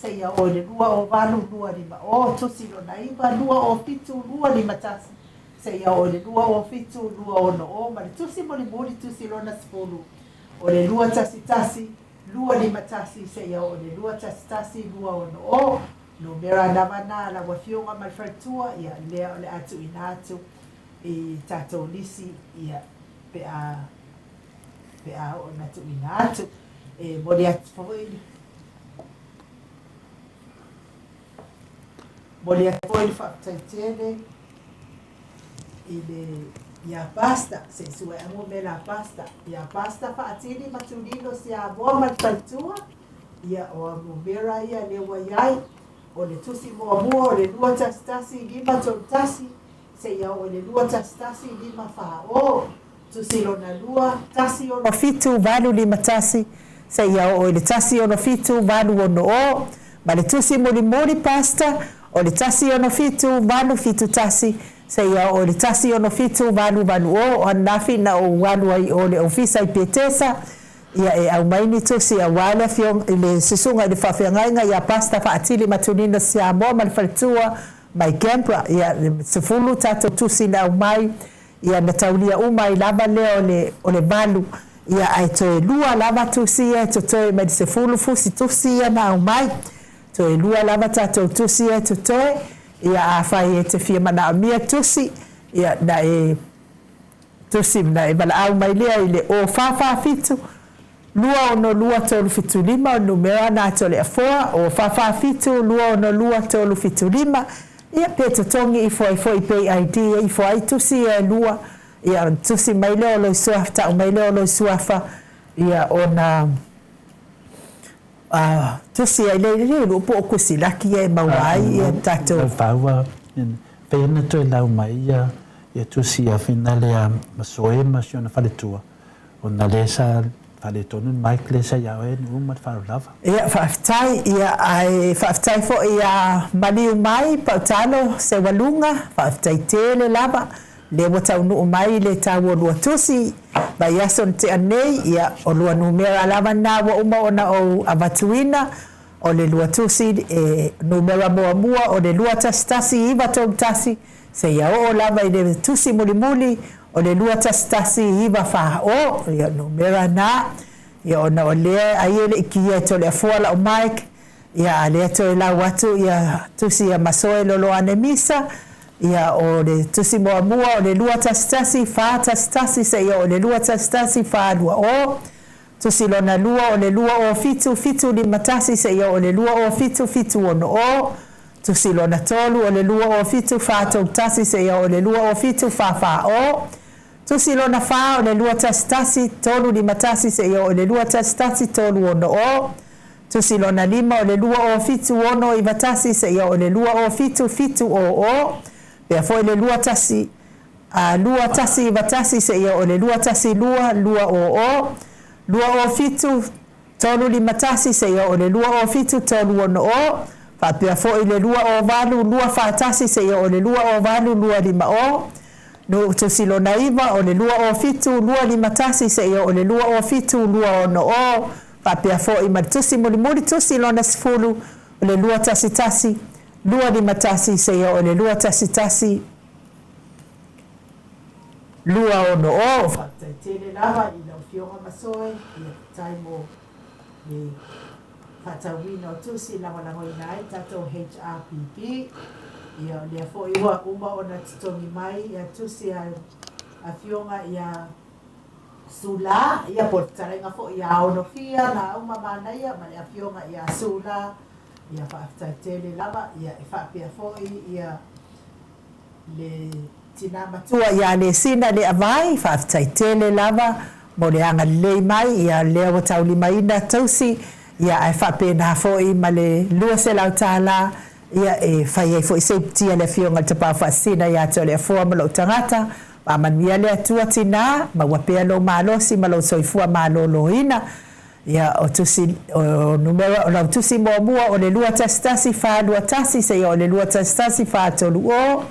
seia oo i le 208 250. Tusi lona iva 207 251 seia oo i le 207 260. Ma le tusi mulimuli tusi lona 10 o le 211 251 seia oo i le 211 260. Numera lava na lau afioga ma le faletua, ia lea o le a tuuina atu i tatou lisi, ia pe a pe a oo na tuuina atu. E momoli atu foi momoli atu foi le faafetai tele i le ia Pasta, se i sue amu me la Pasta, ia Pasta Faatili ma Tulilo Siamoa ma le faletua, ia o a numera ia lea ua i ai, o le tusi muamua o le 211 531 seia oo i le 211 540, tusi lona lua 167 851 seia oo i le 167 860, ma le tusi mulimuli Pastor o le 167 871 seia oo i le 167 880. O ananafi na ou alu ai i o i le ofisa i Petesa, ia e aumai ni tusi aua le afioga i le susuga i le faafeagaiga ia Pastor Faatili Matunina Siamoa ma le faletua mai Canberra, ia 10 tatou tusi na aumai, ia na taulia uma ai lava lea o le o le valu, ia ae toe lua lava tusi ia e totoe mai le 10 fusi tusi ia na aumai. Toe lua lava tatou tusi ia e totoe, ia afai e te fia manaomia tusi, ia na e tusi na e valaau mai lea i le 0447 262 375, o le numera na atu o le afoa, 0447 262 375, ia pe totogi ifo ai foi pay ID e ifo ai tusi ia e lua, ia ona tusi mai lea o lou suafa, tau mai lea o lou suafa, ia ona tusi ai lea i le lua po o kusi laki ia e maua ai ia tatou. Lau pei ona toe lau mai ia ia tusi ia finale a Masoe ma si ona faletua ona lea sa faaletonu le mic lea sa ia oe Nu'u ma le faaaloalo lava. Ia faafetai, ia ae faafetai foi ia maliu mai Pautalo Seualuga, faafetai tele lava lea ua taunuu mai le tau o lua tusi vaiaso na tea nei, ia o lua numera lava na ua uma ona ou avatuina, o le lua tusi e numera muamua o le 211931 seia oo lava i le tusi mulimuli o le 211940, ia numera na, ia ona o lea ai e le i kia e Toleafoa lau mic, ia a lea toe lau atu ia tusi ia Masoe Loloane Misa, ia o le tusi muamua o le 211 411 seia oo i le 211 420. Tusi lona lua o le 207 751 seia oo i le 207 760. Tusi lona tolu o le 207 431 seia oo i le 207 440. Tusi lona fa o le 211 351 seia oo i le 211 360. Tusi lona lima o le 207 691 seia oo i le 207 700. Pea foi le 21 2191 seia oo i le 212 200. 207 351 seia oo i le 207 360. Faapea foi le 208 241 seia oo i le 208 250. No tusi lona iva o le 207 251 seia oo i le 207 260. Faapea foi ma le tusi mulimuli tusi lona 10 o le 211 251 seia oo i le 211 260. Faafetai tele lava i lau Afioga Masoe, ia faafetai mo le faatauina o tusi e lagolagoina ai le tatou HRPP. Ia o lea foi ua uma ona totogi mai ia tusi a Afioga ia Sula, ia po o le fetalaiga foi ia Onofia Lauga Manaia ma le Afioga ia Sula, ia faafetai tele lava, ia e faapea foi ia le tina matua ia Lesina Leavai, faafetai tele lava mo le agalelei mai, ia lea ua taulimaina tausi, ia ae faapena foi ma le $200 ia e fai ai foi se iputi a le Afioga i le Tapaau Faasisina ia te Toleafoa ma lou tagata. Faamanuia le Atua tina, maua pea lou malosi ma lou soifua maloloina. Ia, o tusi, o numera, o lau tusi muamua o le 211421 seia o le 211430.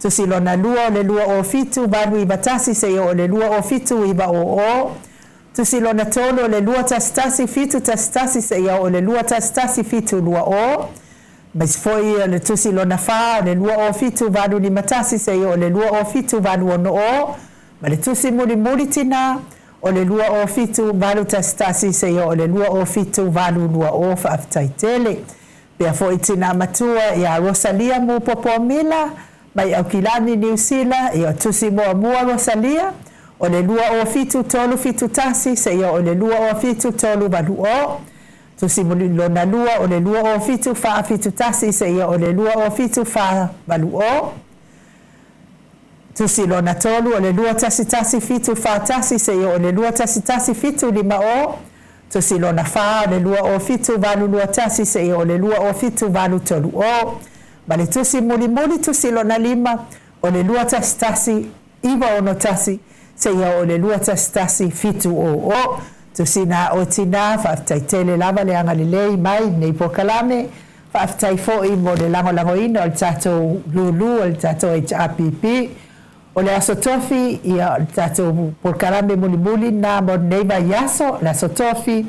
Tusi lona lua o le 207 891 seia o le 207 900. Tusi lona tolu o le 211711 seia oo i le 211720. Aemaise foi o le tusi lona fa o le 207 851 seia oo i le 207 860. Ma le tusi mulimuli tina o le 207 811 seia oo i le 207 820. Faafetai tele. Pea foi tina matua ia Rosalia Mupopoamila mai Aukilani, Niu Sila, ia tusi muamua Rosalia, o le 207 371 seia oo i le 207 380. Tusi lona lua o le 207 471 seia oo i le 207 480. Tusi lona tolu o le 211 741 seia oo i le 211 750. Tusi lona fa o le 207 821 seia oo i le 207 830. Ma le tusi mulimuli tusi lona lima o le 211 961 seia oo i le 211 700. Tusi na oe tina, faafetai tele lava le agalelei mai lenei polokalame. Faafetai foi mo le lagolagoina o le tatou lulu o le tatou HRPP. O le Aso Tofi, ia, o le tatou polokalame mulimuli lena mo lenei vaiaso, le Aso Tofi,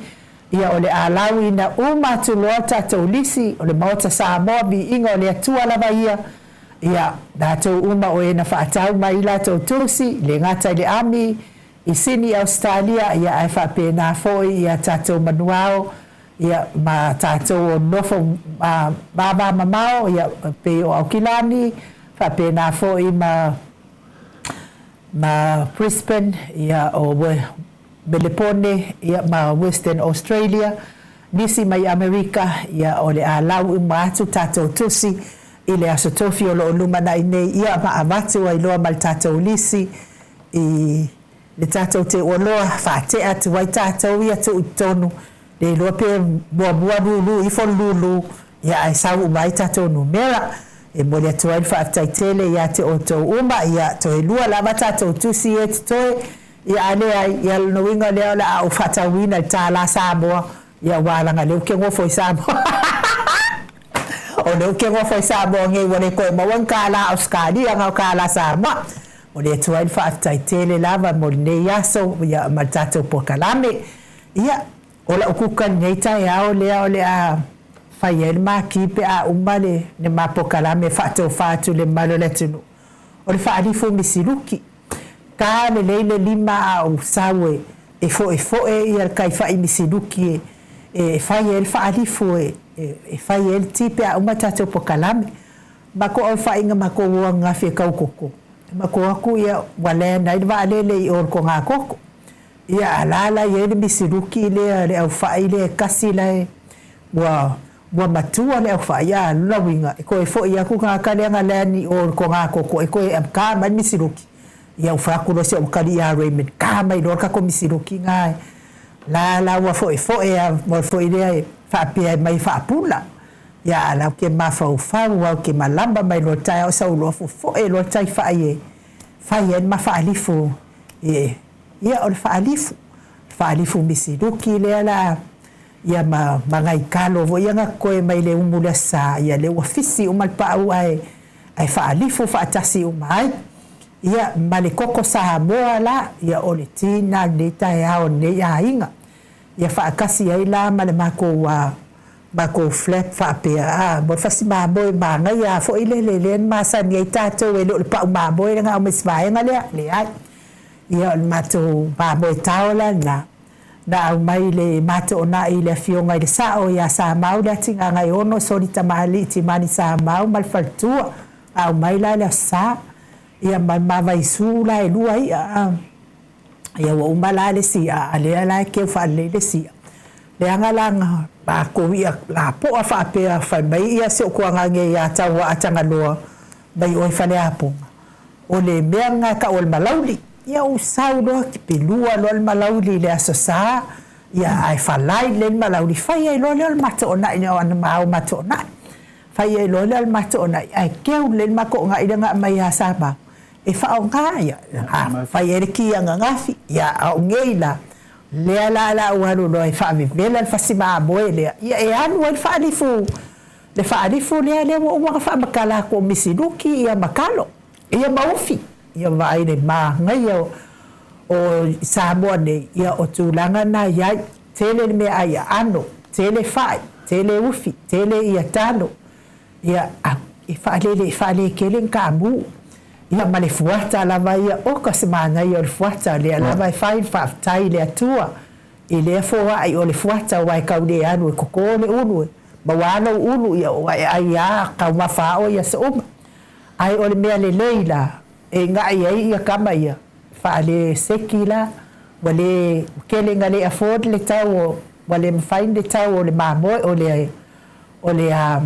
ia, o le a lauina uma atu loa le tatou lisi o le Maota Samoa, viiga o le Atua lava ia, ia, latou uma o e na faatau mai i latou tusi, le gata i le ami, i Sini Ausetalia, ia, ae faapena foi ia tatou manuao, ia, ma tatou o nofo mavamamao, ia, pei o Aukilani, faapena foi ma ma Brisbane, ia, o Melepone, ia, ma Western Australia, nisi mai Amerika, ia, o le a lau uma atu tatou tusi i le Aso Tofi o lo o lumanai nei, ia, ma avatu ai loa ma le tatou lisi i le tatou teuoloa, faatea atu ai tatou ia tuu i totonu, le iloa pe muamua lulu ifo le lulu, ia ae sau uma ai tatou numera. E momoli atu ai le faafetai tele ia te outou uma, ia toe lua lava tatou tusi e totoe, ia a leai, ia lona uiga lea o le a ou faatauina i le tālā Samoa, ia aua leaga o lea ou te nofo i Samoa. O lea ou te nofo i Samoa nei ua le toe maua ni tālā Ausetalia na o tālā Samoa. Momoli atu ai le faafetai tele lava mo lenei aso ia ma le tatou polokalame. Ia, o lau kuka i lenei taeao lea o le a fai ai le maki pe a uma le ma polokalame e faatofa atu i le mamalu o le atunuu, o le faalifu misiluki. Ka lelei le lima a ou sau e e foefoe ia le kaifa'i misiluki e e fai ai le faalifu e e fai ai le ti pe a uma le tatou polokalame. Matou aofaiga matou o ananafi e tau koko, matou o atu ia ua land ai le vaalele i o i le togatogo. Ia, a la la i ai le misiluki lea, le aufai lea e kasi la e ua ua matua le aufai, a o lona uiga, e toe foi atu le tagata lea na land i o i le togatogo e toe ka mai le misiluki. Ia ua fai atu loa si ou atalii ia Raymond, ka mai loa le tatou misiluki lena e la la ua foefoe lava moe foi lea e faapea e mai faapula. Ia a la ou te mafaufau lava ou te malama mai loa i le taeao sau loa fofoe loa le tai fai e fai ai le ma faalifu e Ia o le faalifu, le faalifu misiluki lea la ia ma ma nai talo foi ia na totoe mai le umu le Aso Sa, ia lea ua fisi uma le pau ae ae faalifu faatasi uma ai. Ia ma le koko Samoa la, ia o le ti lena o lenei taeao o lenei aiga. Ia faatasi ai la ma le matou a matou flap faapea a mo le fasi mamoe manaia foi lele lea na masani ai tatou e le o le pau mamoe lea na aumai i si vaega lea, leai. Ia o le matou mamoe tao la lena, na aumai le matoonai i le Afioga i le Sao ia Samau Leatigagaiono Soli Tamalii Timani Samau ma le faletua, aumai la le Aso Sa, ia ma le mavaisu la e lua i'a a. Ia ua uma la le isi i'a, a lea la e keu faalelei le isi i'a. Leaga la na matou i'a lapoa faapea fai mai ia si ou tuagage ia Tauaa Tagaloa mai o i Faleapoga, O le mea lena e tau o le malauli. Ia ou sau loa tipelua loa le malauli i le Aso Sa, ia ae falai lelei le malauli, fai ai loa lea o le matoonai o ana mao matoonai. Fai ai loa lea o le matoonai, ae keu lelei le matoonai lea na aumai ia Samau e faaaoga ia, fai ai le ki ananafi. Ia a o nei la, lea la o le a ou alu loa e faavevela le fasi mamoe lea, ia e alu ai le faalifu Le faalifu lea lea ua uma ona faamatala atu o misiluki ia ma talo ia ma ufi ia vaai le manaia o Samoa nei ia o tulaga na iai tele le meaai aano tele fai tele ufi tele ia talo ia e faalele e faaletele ni taamu ia ma le fuata lava ia oka se manaia o le fuata lea lava e fai le faafetai i le Atua i lea foai o le fuata aua e tau le alu e toto le ulu e Maua a lou ulu ia ua e ai a taumafa a oe i aso uma. Ae o le mea lelei la e gaʻi ai ia tama ia faale seki la ua le tele ina le afford le tau o ua le mafai le tau o le mamoe o le o le a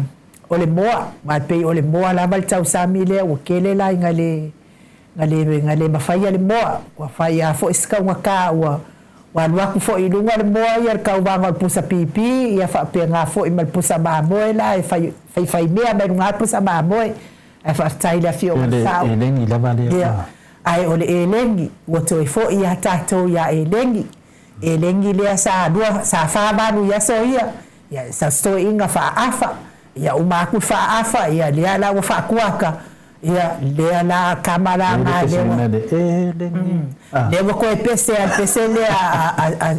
o le moa aua e pei o le moa lava le tausami lea ua tele la ina le Na le na le mafaia le moa, ua fai a foi se taugata ua ua alu atu foi i luga le moa ia le tauvaga o le pusa pipi, ia faapena foi ma le pusa mamoe la e fai faifai mea mai luga le pusa mamoe. Ae faafetai i le Afioga i le Sao. Eleni lava lea. Ia, ae o le eleni, ua toe foi ia tatou ia eleni. Eleni lea sa lua sa 48 i aso ia, ia sa toeaina faaafa, ia uma atu le faaafa, ia lea la ua faatuaka, Ia, lea la kama la nga lea ua, lea ua toe pese a le pese lea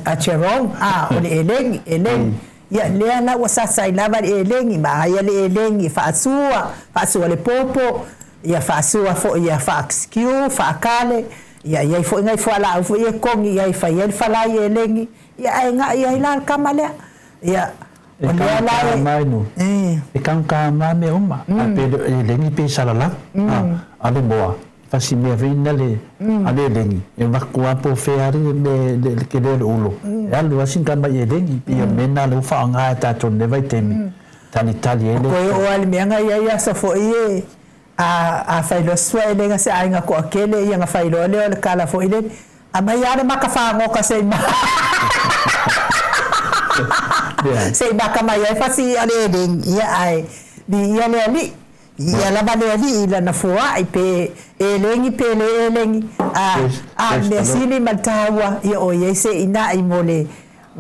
a Jerome, a, o le eleni, eleni. Ia, lea la ua sasai lava le eleni, ma aia le eleni e faasua, faasua le popo, ia faasua foi ia faa-skew, faakale, ia i ai foi nai fualaau foi ia e togi i ai e fai ai le falai eleni, ia ae ga'i ai la le kama lea. Ia, E taugata mai no. E taugata mai mea uma. A pe le eleni pe salalau. A le moa, fasi mea foi na le a le eleni. E vaku a po fea le le le ke le ulo. E alu a singa mai eleni. Pei o mea na lea ua faaaoga e tatou i lenei vaitaimi. Talitali ai le. Koe oo lava i le mea na i ai aso foi e A a fai loa se suaelega se aiga toatele ia na fai loa lea o le tala foi lele, Aumai lava le maka fagota se i se i maka mai ai fasi i'a le elegi, ia ae viia le Alii, viia lava le Alii i lana foai pe elegi pe le elegi, a a o le mea sili ma le taua, ia o i ai se ina'i mo le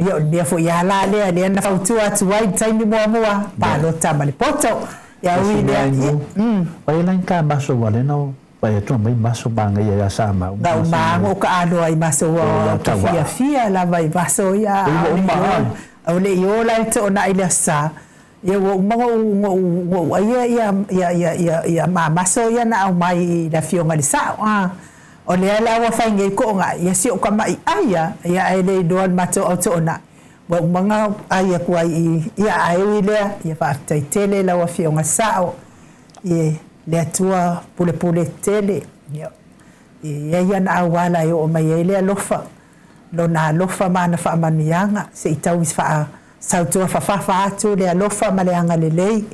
Ia o le mea foi a la lea, lea na fautua atu ai i le taimi muamua, palota ma le poto. Ia ui lea, ia, mm. Oi la ka maso ua lena o vai atu mai maso manaia ia sa mau. Na u mago ka aloa i maso ua te fiafia lava i maso ia. A o le i ola i toonai le aso sa. Ia ua uma ona ou ona ou aia ia ia ia ia ia mamaso ia na aumai i le Afioga i le Sao a. O lea la ua fai nei koʻoga ia si ou kamaʻi ʻai a, ia ae le iloa le matou au toonai. Ua uma ona ʻai atu ai i ia ae ui lea, ia faafetai tele lau Afioga Sao i le Atua pulepule tele. Ia e i ai ana auala e oo mai ai le alofa. Lona alofa ma ana faamanuiaga, se i tau faasautua fafafa atu le alofa ma le agalelei,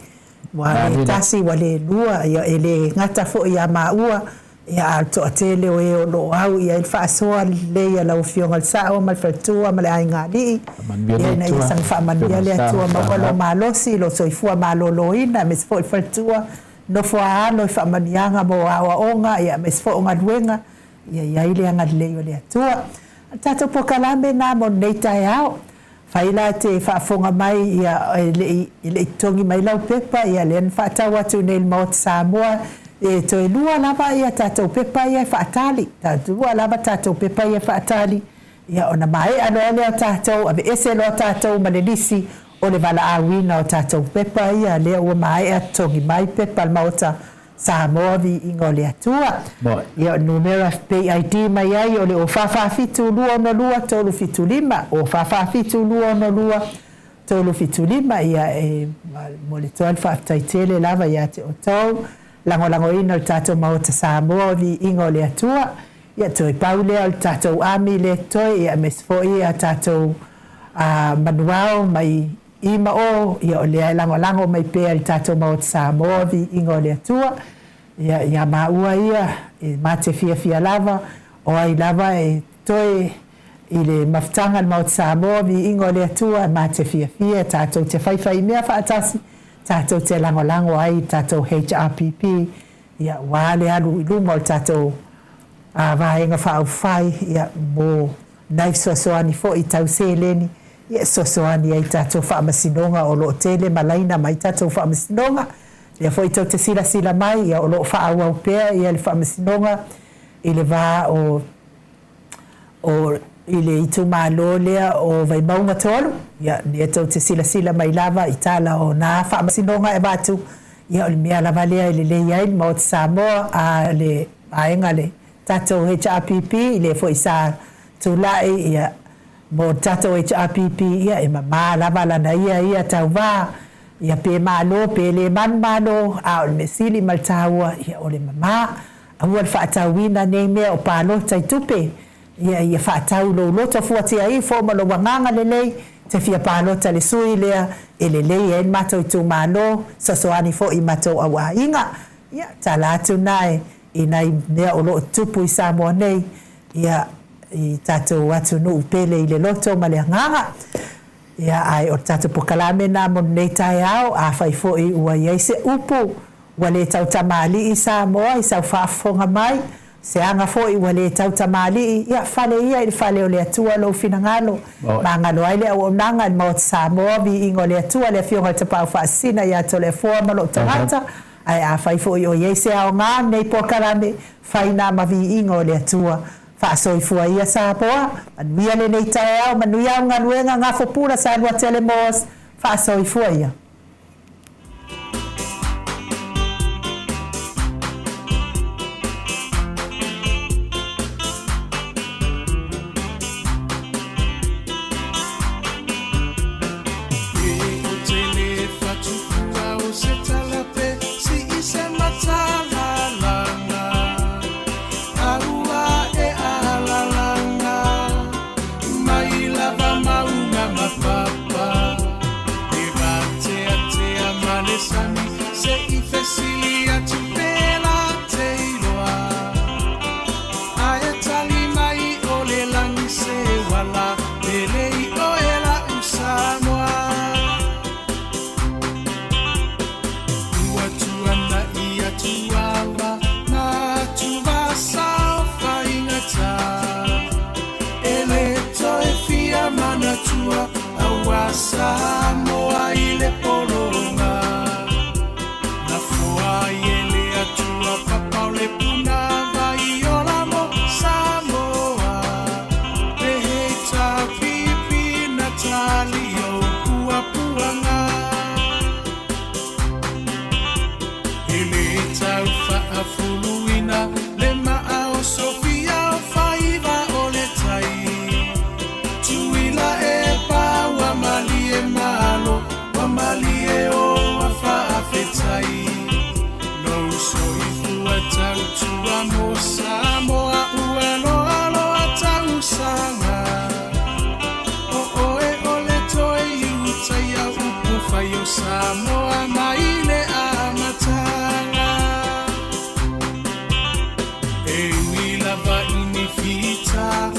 ua le tasi ua le lua, ia e le gata foi ia maua, ia a o le toatele o e o lo o au i ai le faasoa lelei a lau Afioga i le Sao ma le Faletua ma le Aigaalii, ia ina ia saga faamanuia le Atua maua lou malosi, lou soifua maloloina, aemaise foi le faletua, nofo a alo i faamanuiaga mo aoaoga, ia aemaise foi o galuega, Ia i ai le agalelei o le Atua. O le tatou polokalame lena mo lenei taeao. Afai la e te faafofoga mai ia e le i e le i totogi mai lau pepa, ia lea na faatau atu nei i le Maota Samoa, e toe lua lava ia tatou pepa ia e faatali. Lua lava tatou pepa ia e faatali, ia ona maea loa lea o tatou, aveese loa tatou ma le lisi o le valaauina o tatou pepa ia, lea ua maea totogi mai pepa a le Maota Samoa Viiga o le Atua. Ia o le numera PID mai ai o le o 447 262 375, o 447 262 375. Ia e momoli atu ai le faafetai tele lava ia te outou lagolagoina o le tatou Maota Samoa o Viiga o le Atua. Ia toe pau lea o le tatou ami lea e totoe, ia aemaise foi a tatou manuao mai I ma o, ia o lea e lagolago mai pea i le tatou Maota Samoa, viiga o le Atua, ia, iā maua ia, e ma te fiafia lava, o ai lava e toe i le mafutaga i le Maota Samoa, viiga o le Atua, e ma te fiafia, tatou te faifaimea faatasi, tatou te lagolago ai i le tatou HRPP, ia, aua le alu i luma o le tatou Vaega Faaupufai, ia, mo nai fesoasoani foi tau seleni e fesoasoani ai i tatou faamasinoga o lo o tele ma laina mai tatou faamasinoga. Lea foi tou te silasila mai ia o lo o faaauau pea ia le faamasinoga i le va o o i le itumalo lea o Vaimauga 3. Ia lea tou te silasila mai lava i tala o na faamasinoga e avatu, ia o le mea lava lea e lelei ai le Maota Samoa a le vaega le tatou HRPP, lea foi sa tulai ia mo le tatou HRPP, ia e mama lava lana ia ia tauva, ia pe malo pe le manumalo, a o le mea sili ma le taua, ia o le mama. Aua le faatauina nei mea o palota i tupe, ia ia faatau lou loto fuatia ifo ma lou agaga lelei, te fia palota i le sui lea e lelei ai le matou itumalo, sosoani foi i matou auaiga. Ia, tala atu na e i nai mea o lo o tutupu i Samoa nei, ia, i tatou atunuu pele i le loto ma le agaga. Ia, ae o le tatou polokalame lena mo lenei taeao, afai foi ua i ai se upu ua le tautamalii Samoa i sau faafofoga mai, se aga foi ua le tautamalii, ia, fale ia i le fale o le Atua lou finagalo, magalo ai le auaunaga i le Maota Samoa, viiga o le Atua, le Afioga i le Tapaau Faasisina ia Toleafoa ma lou tagata. Ae afai foi o i ai se aoga lenei polokalame, fai na ma viiga o le Atua. Faasoifua ia Samoa, manuia lenei taeao, manuia au galuega, Gafo Pula Saluatele Moores, faasoifua ia. lava i ni fita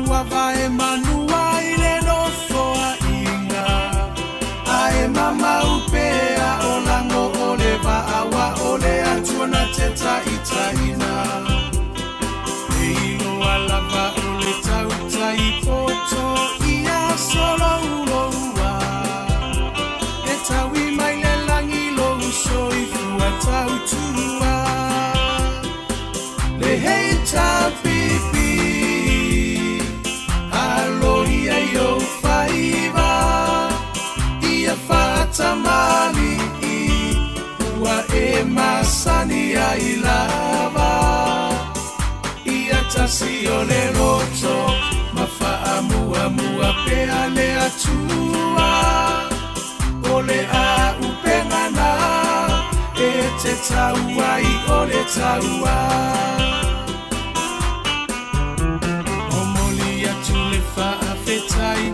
ua vae manua i le nofoaiga, ae mamau pea o lago o le vaa aua o le Atua na te taitaiina. E iloa lava o le tautai poto ia solouloua, e taui mai le lagi lou soifua tautua. Le HLPP, alo ia i ou faiva, ia faatamalii ua e masani ai lava. Ia tasi o le loto ma faamuamua pea le Atua. O le auupega na e te tau ai o le taua. Momoli atu le faafetai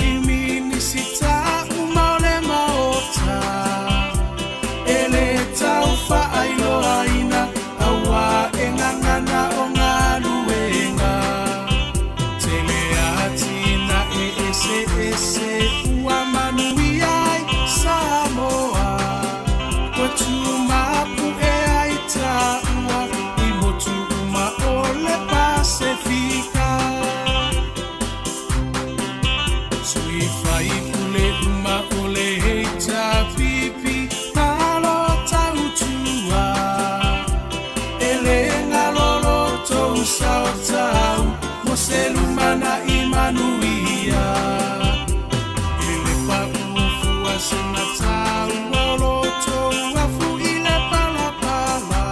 i Minisita uma o le Maota, e le tau faailoaina auā e gagana o galuega. Tele atinae eseese ua manuia ai Samoa, ua tumapu'e ai taua i motu uma o le Pasefika. Sui faipule uma o le HRPP, malo tautua, e le galo lo tou sao tau mo se lumanai manuia. E le paʻu fua sina taua o lo tou afu i le palapala,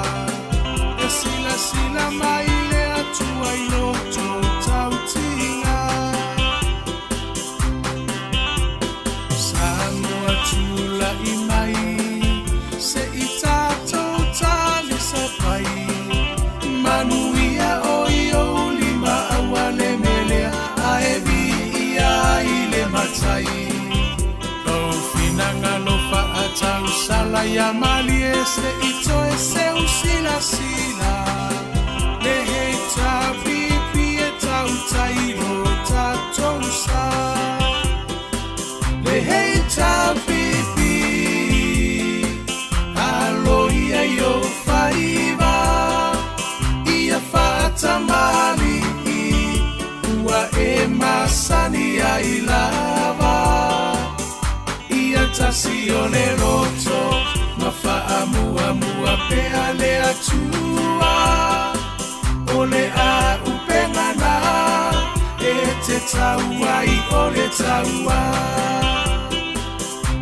e silasila mai le Atua i lo tou tautiga. Samoa tula'i mai, se'i tatou talisapai, manuia o i ou lima aua le melea, ae viia ai le Matai. Lou finagalo faatausala ia malie, se'i toe seu silasila, le HRPP e tautai lo tatou sa. Le HRPP, alo ia i ou faiva, ia faatamalii ua e masani ai lava. Ia tasi o le loto ma faamuamua pea le Atua. O le auupega na e te tau ai o le taua.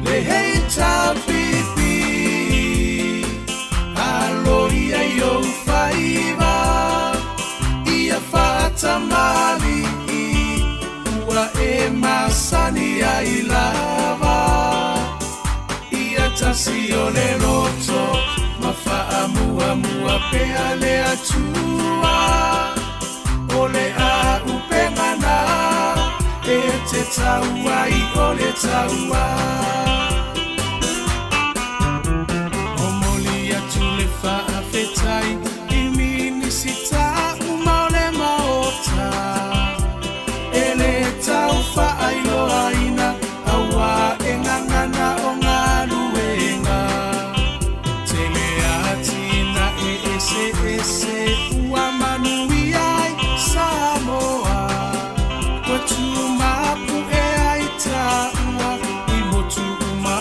Le HRPP, alo ia i ou faiva, ia faatamalii ua e masani ai lava. Ia tasi o le loto ma faamuamua pea le Atua. O le auupega na e te tau ai o le taua. Momoli atu le faafetai i Minisita uma o le Maota, e le tau faailoaina auā e gagana o galuega. Tele atinae eseese ua manuia ai Samoa, ua tumapu'e ai taua i motu uma.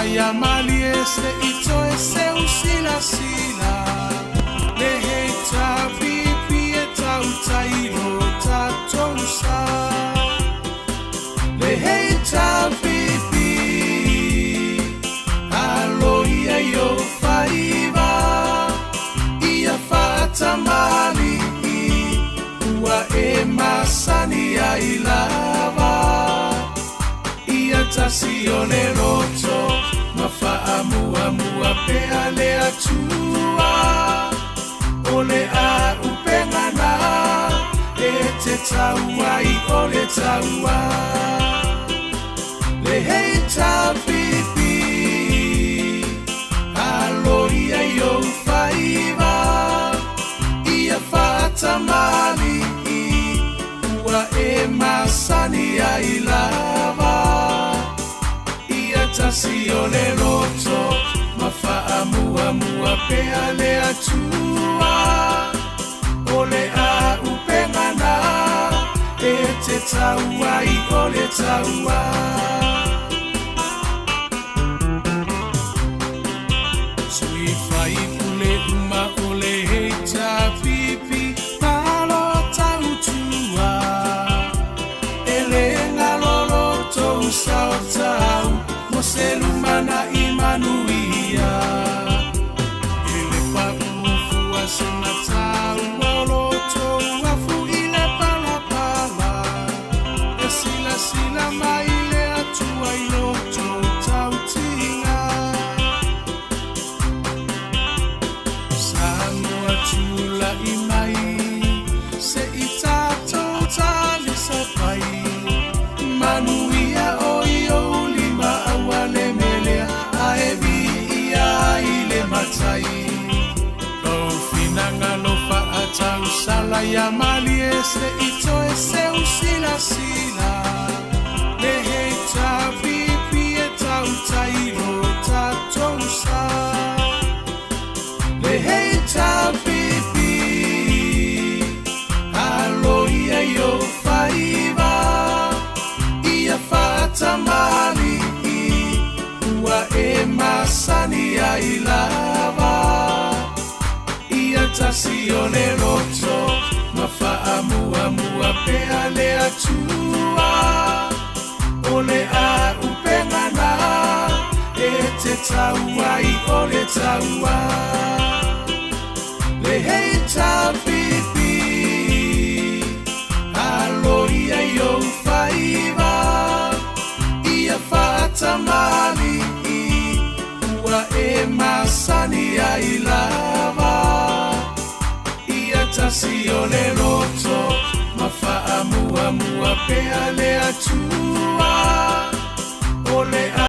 tausala ia malie se i toe seu silasila le HRPP e tautai lo tatou sa. Le HRPP alo ia i ou faiva ia faatamalii ua e masani ai lava. Ia tasi o le loto ma faamuamua pea le Atua. O le auupega na e te tau ai o le taua. Le HRPP alo ia i ou faiva ia faatamalii ua e masani ai lava. Ia tasi o le loto ma faamuamua pea le Atua. O le auupega na e te tau ai o le taua. Sui faipule uma o le HRPP malo tautua. E le galo lo tou sao tau mo se lumanai manuia. E le paʻu fua se mataua o lo tou afu i le palapala. E silasila mai le Atua i lo tou tautiga. Samoa tula'i mai se i tatou talisapai. Manuia o i ou lima aua le melea ae viia ai le Matai. Lou finagalo faatausala ia malie se i toe seu silasila. Le HRPP e tautai lo tatou sa. Le HRPP alo ia i ou faiva ia faatamalii ua e masani ai lava. Ia tasi o le loto ma faamuamua pea le Atua. O le auupega na e te tau ai o le taua. Le HRPP alo ia i ou faiva ia faatamalii ua e masani ai lava. Ia tasi o le loto ma faamuamua pea le Atua.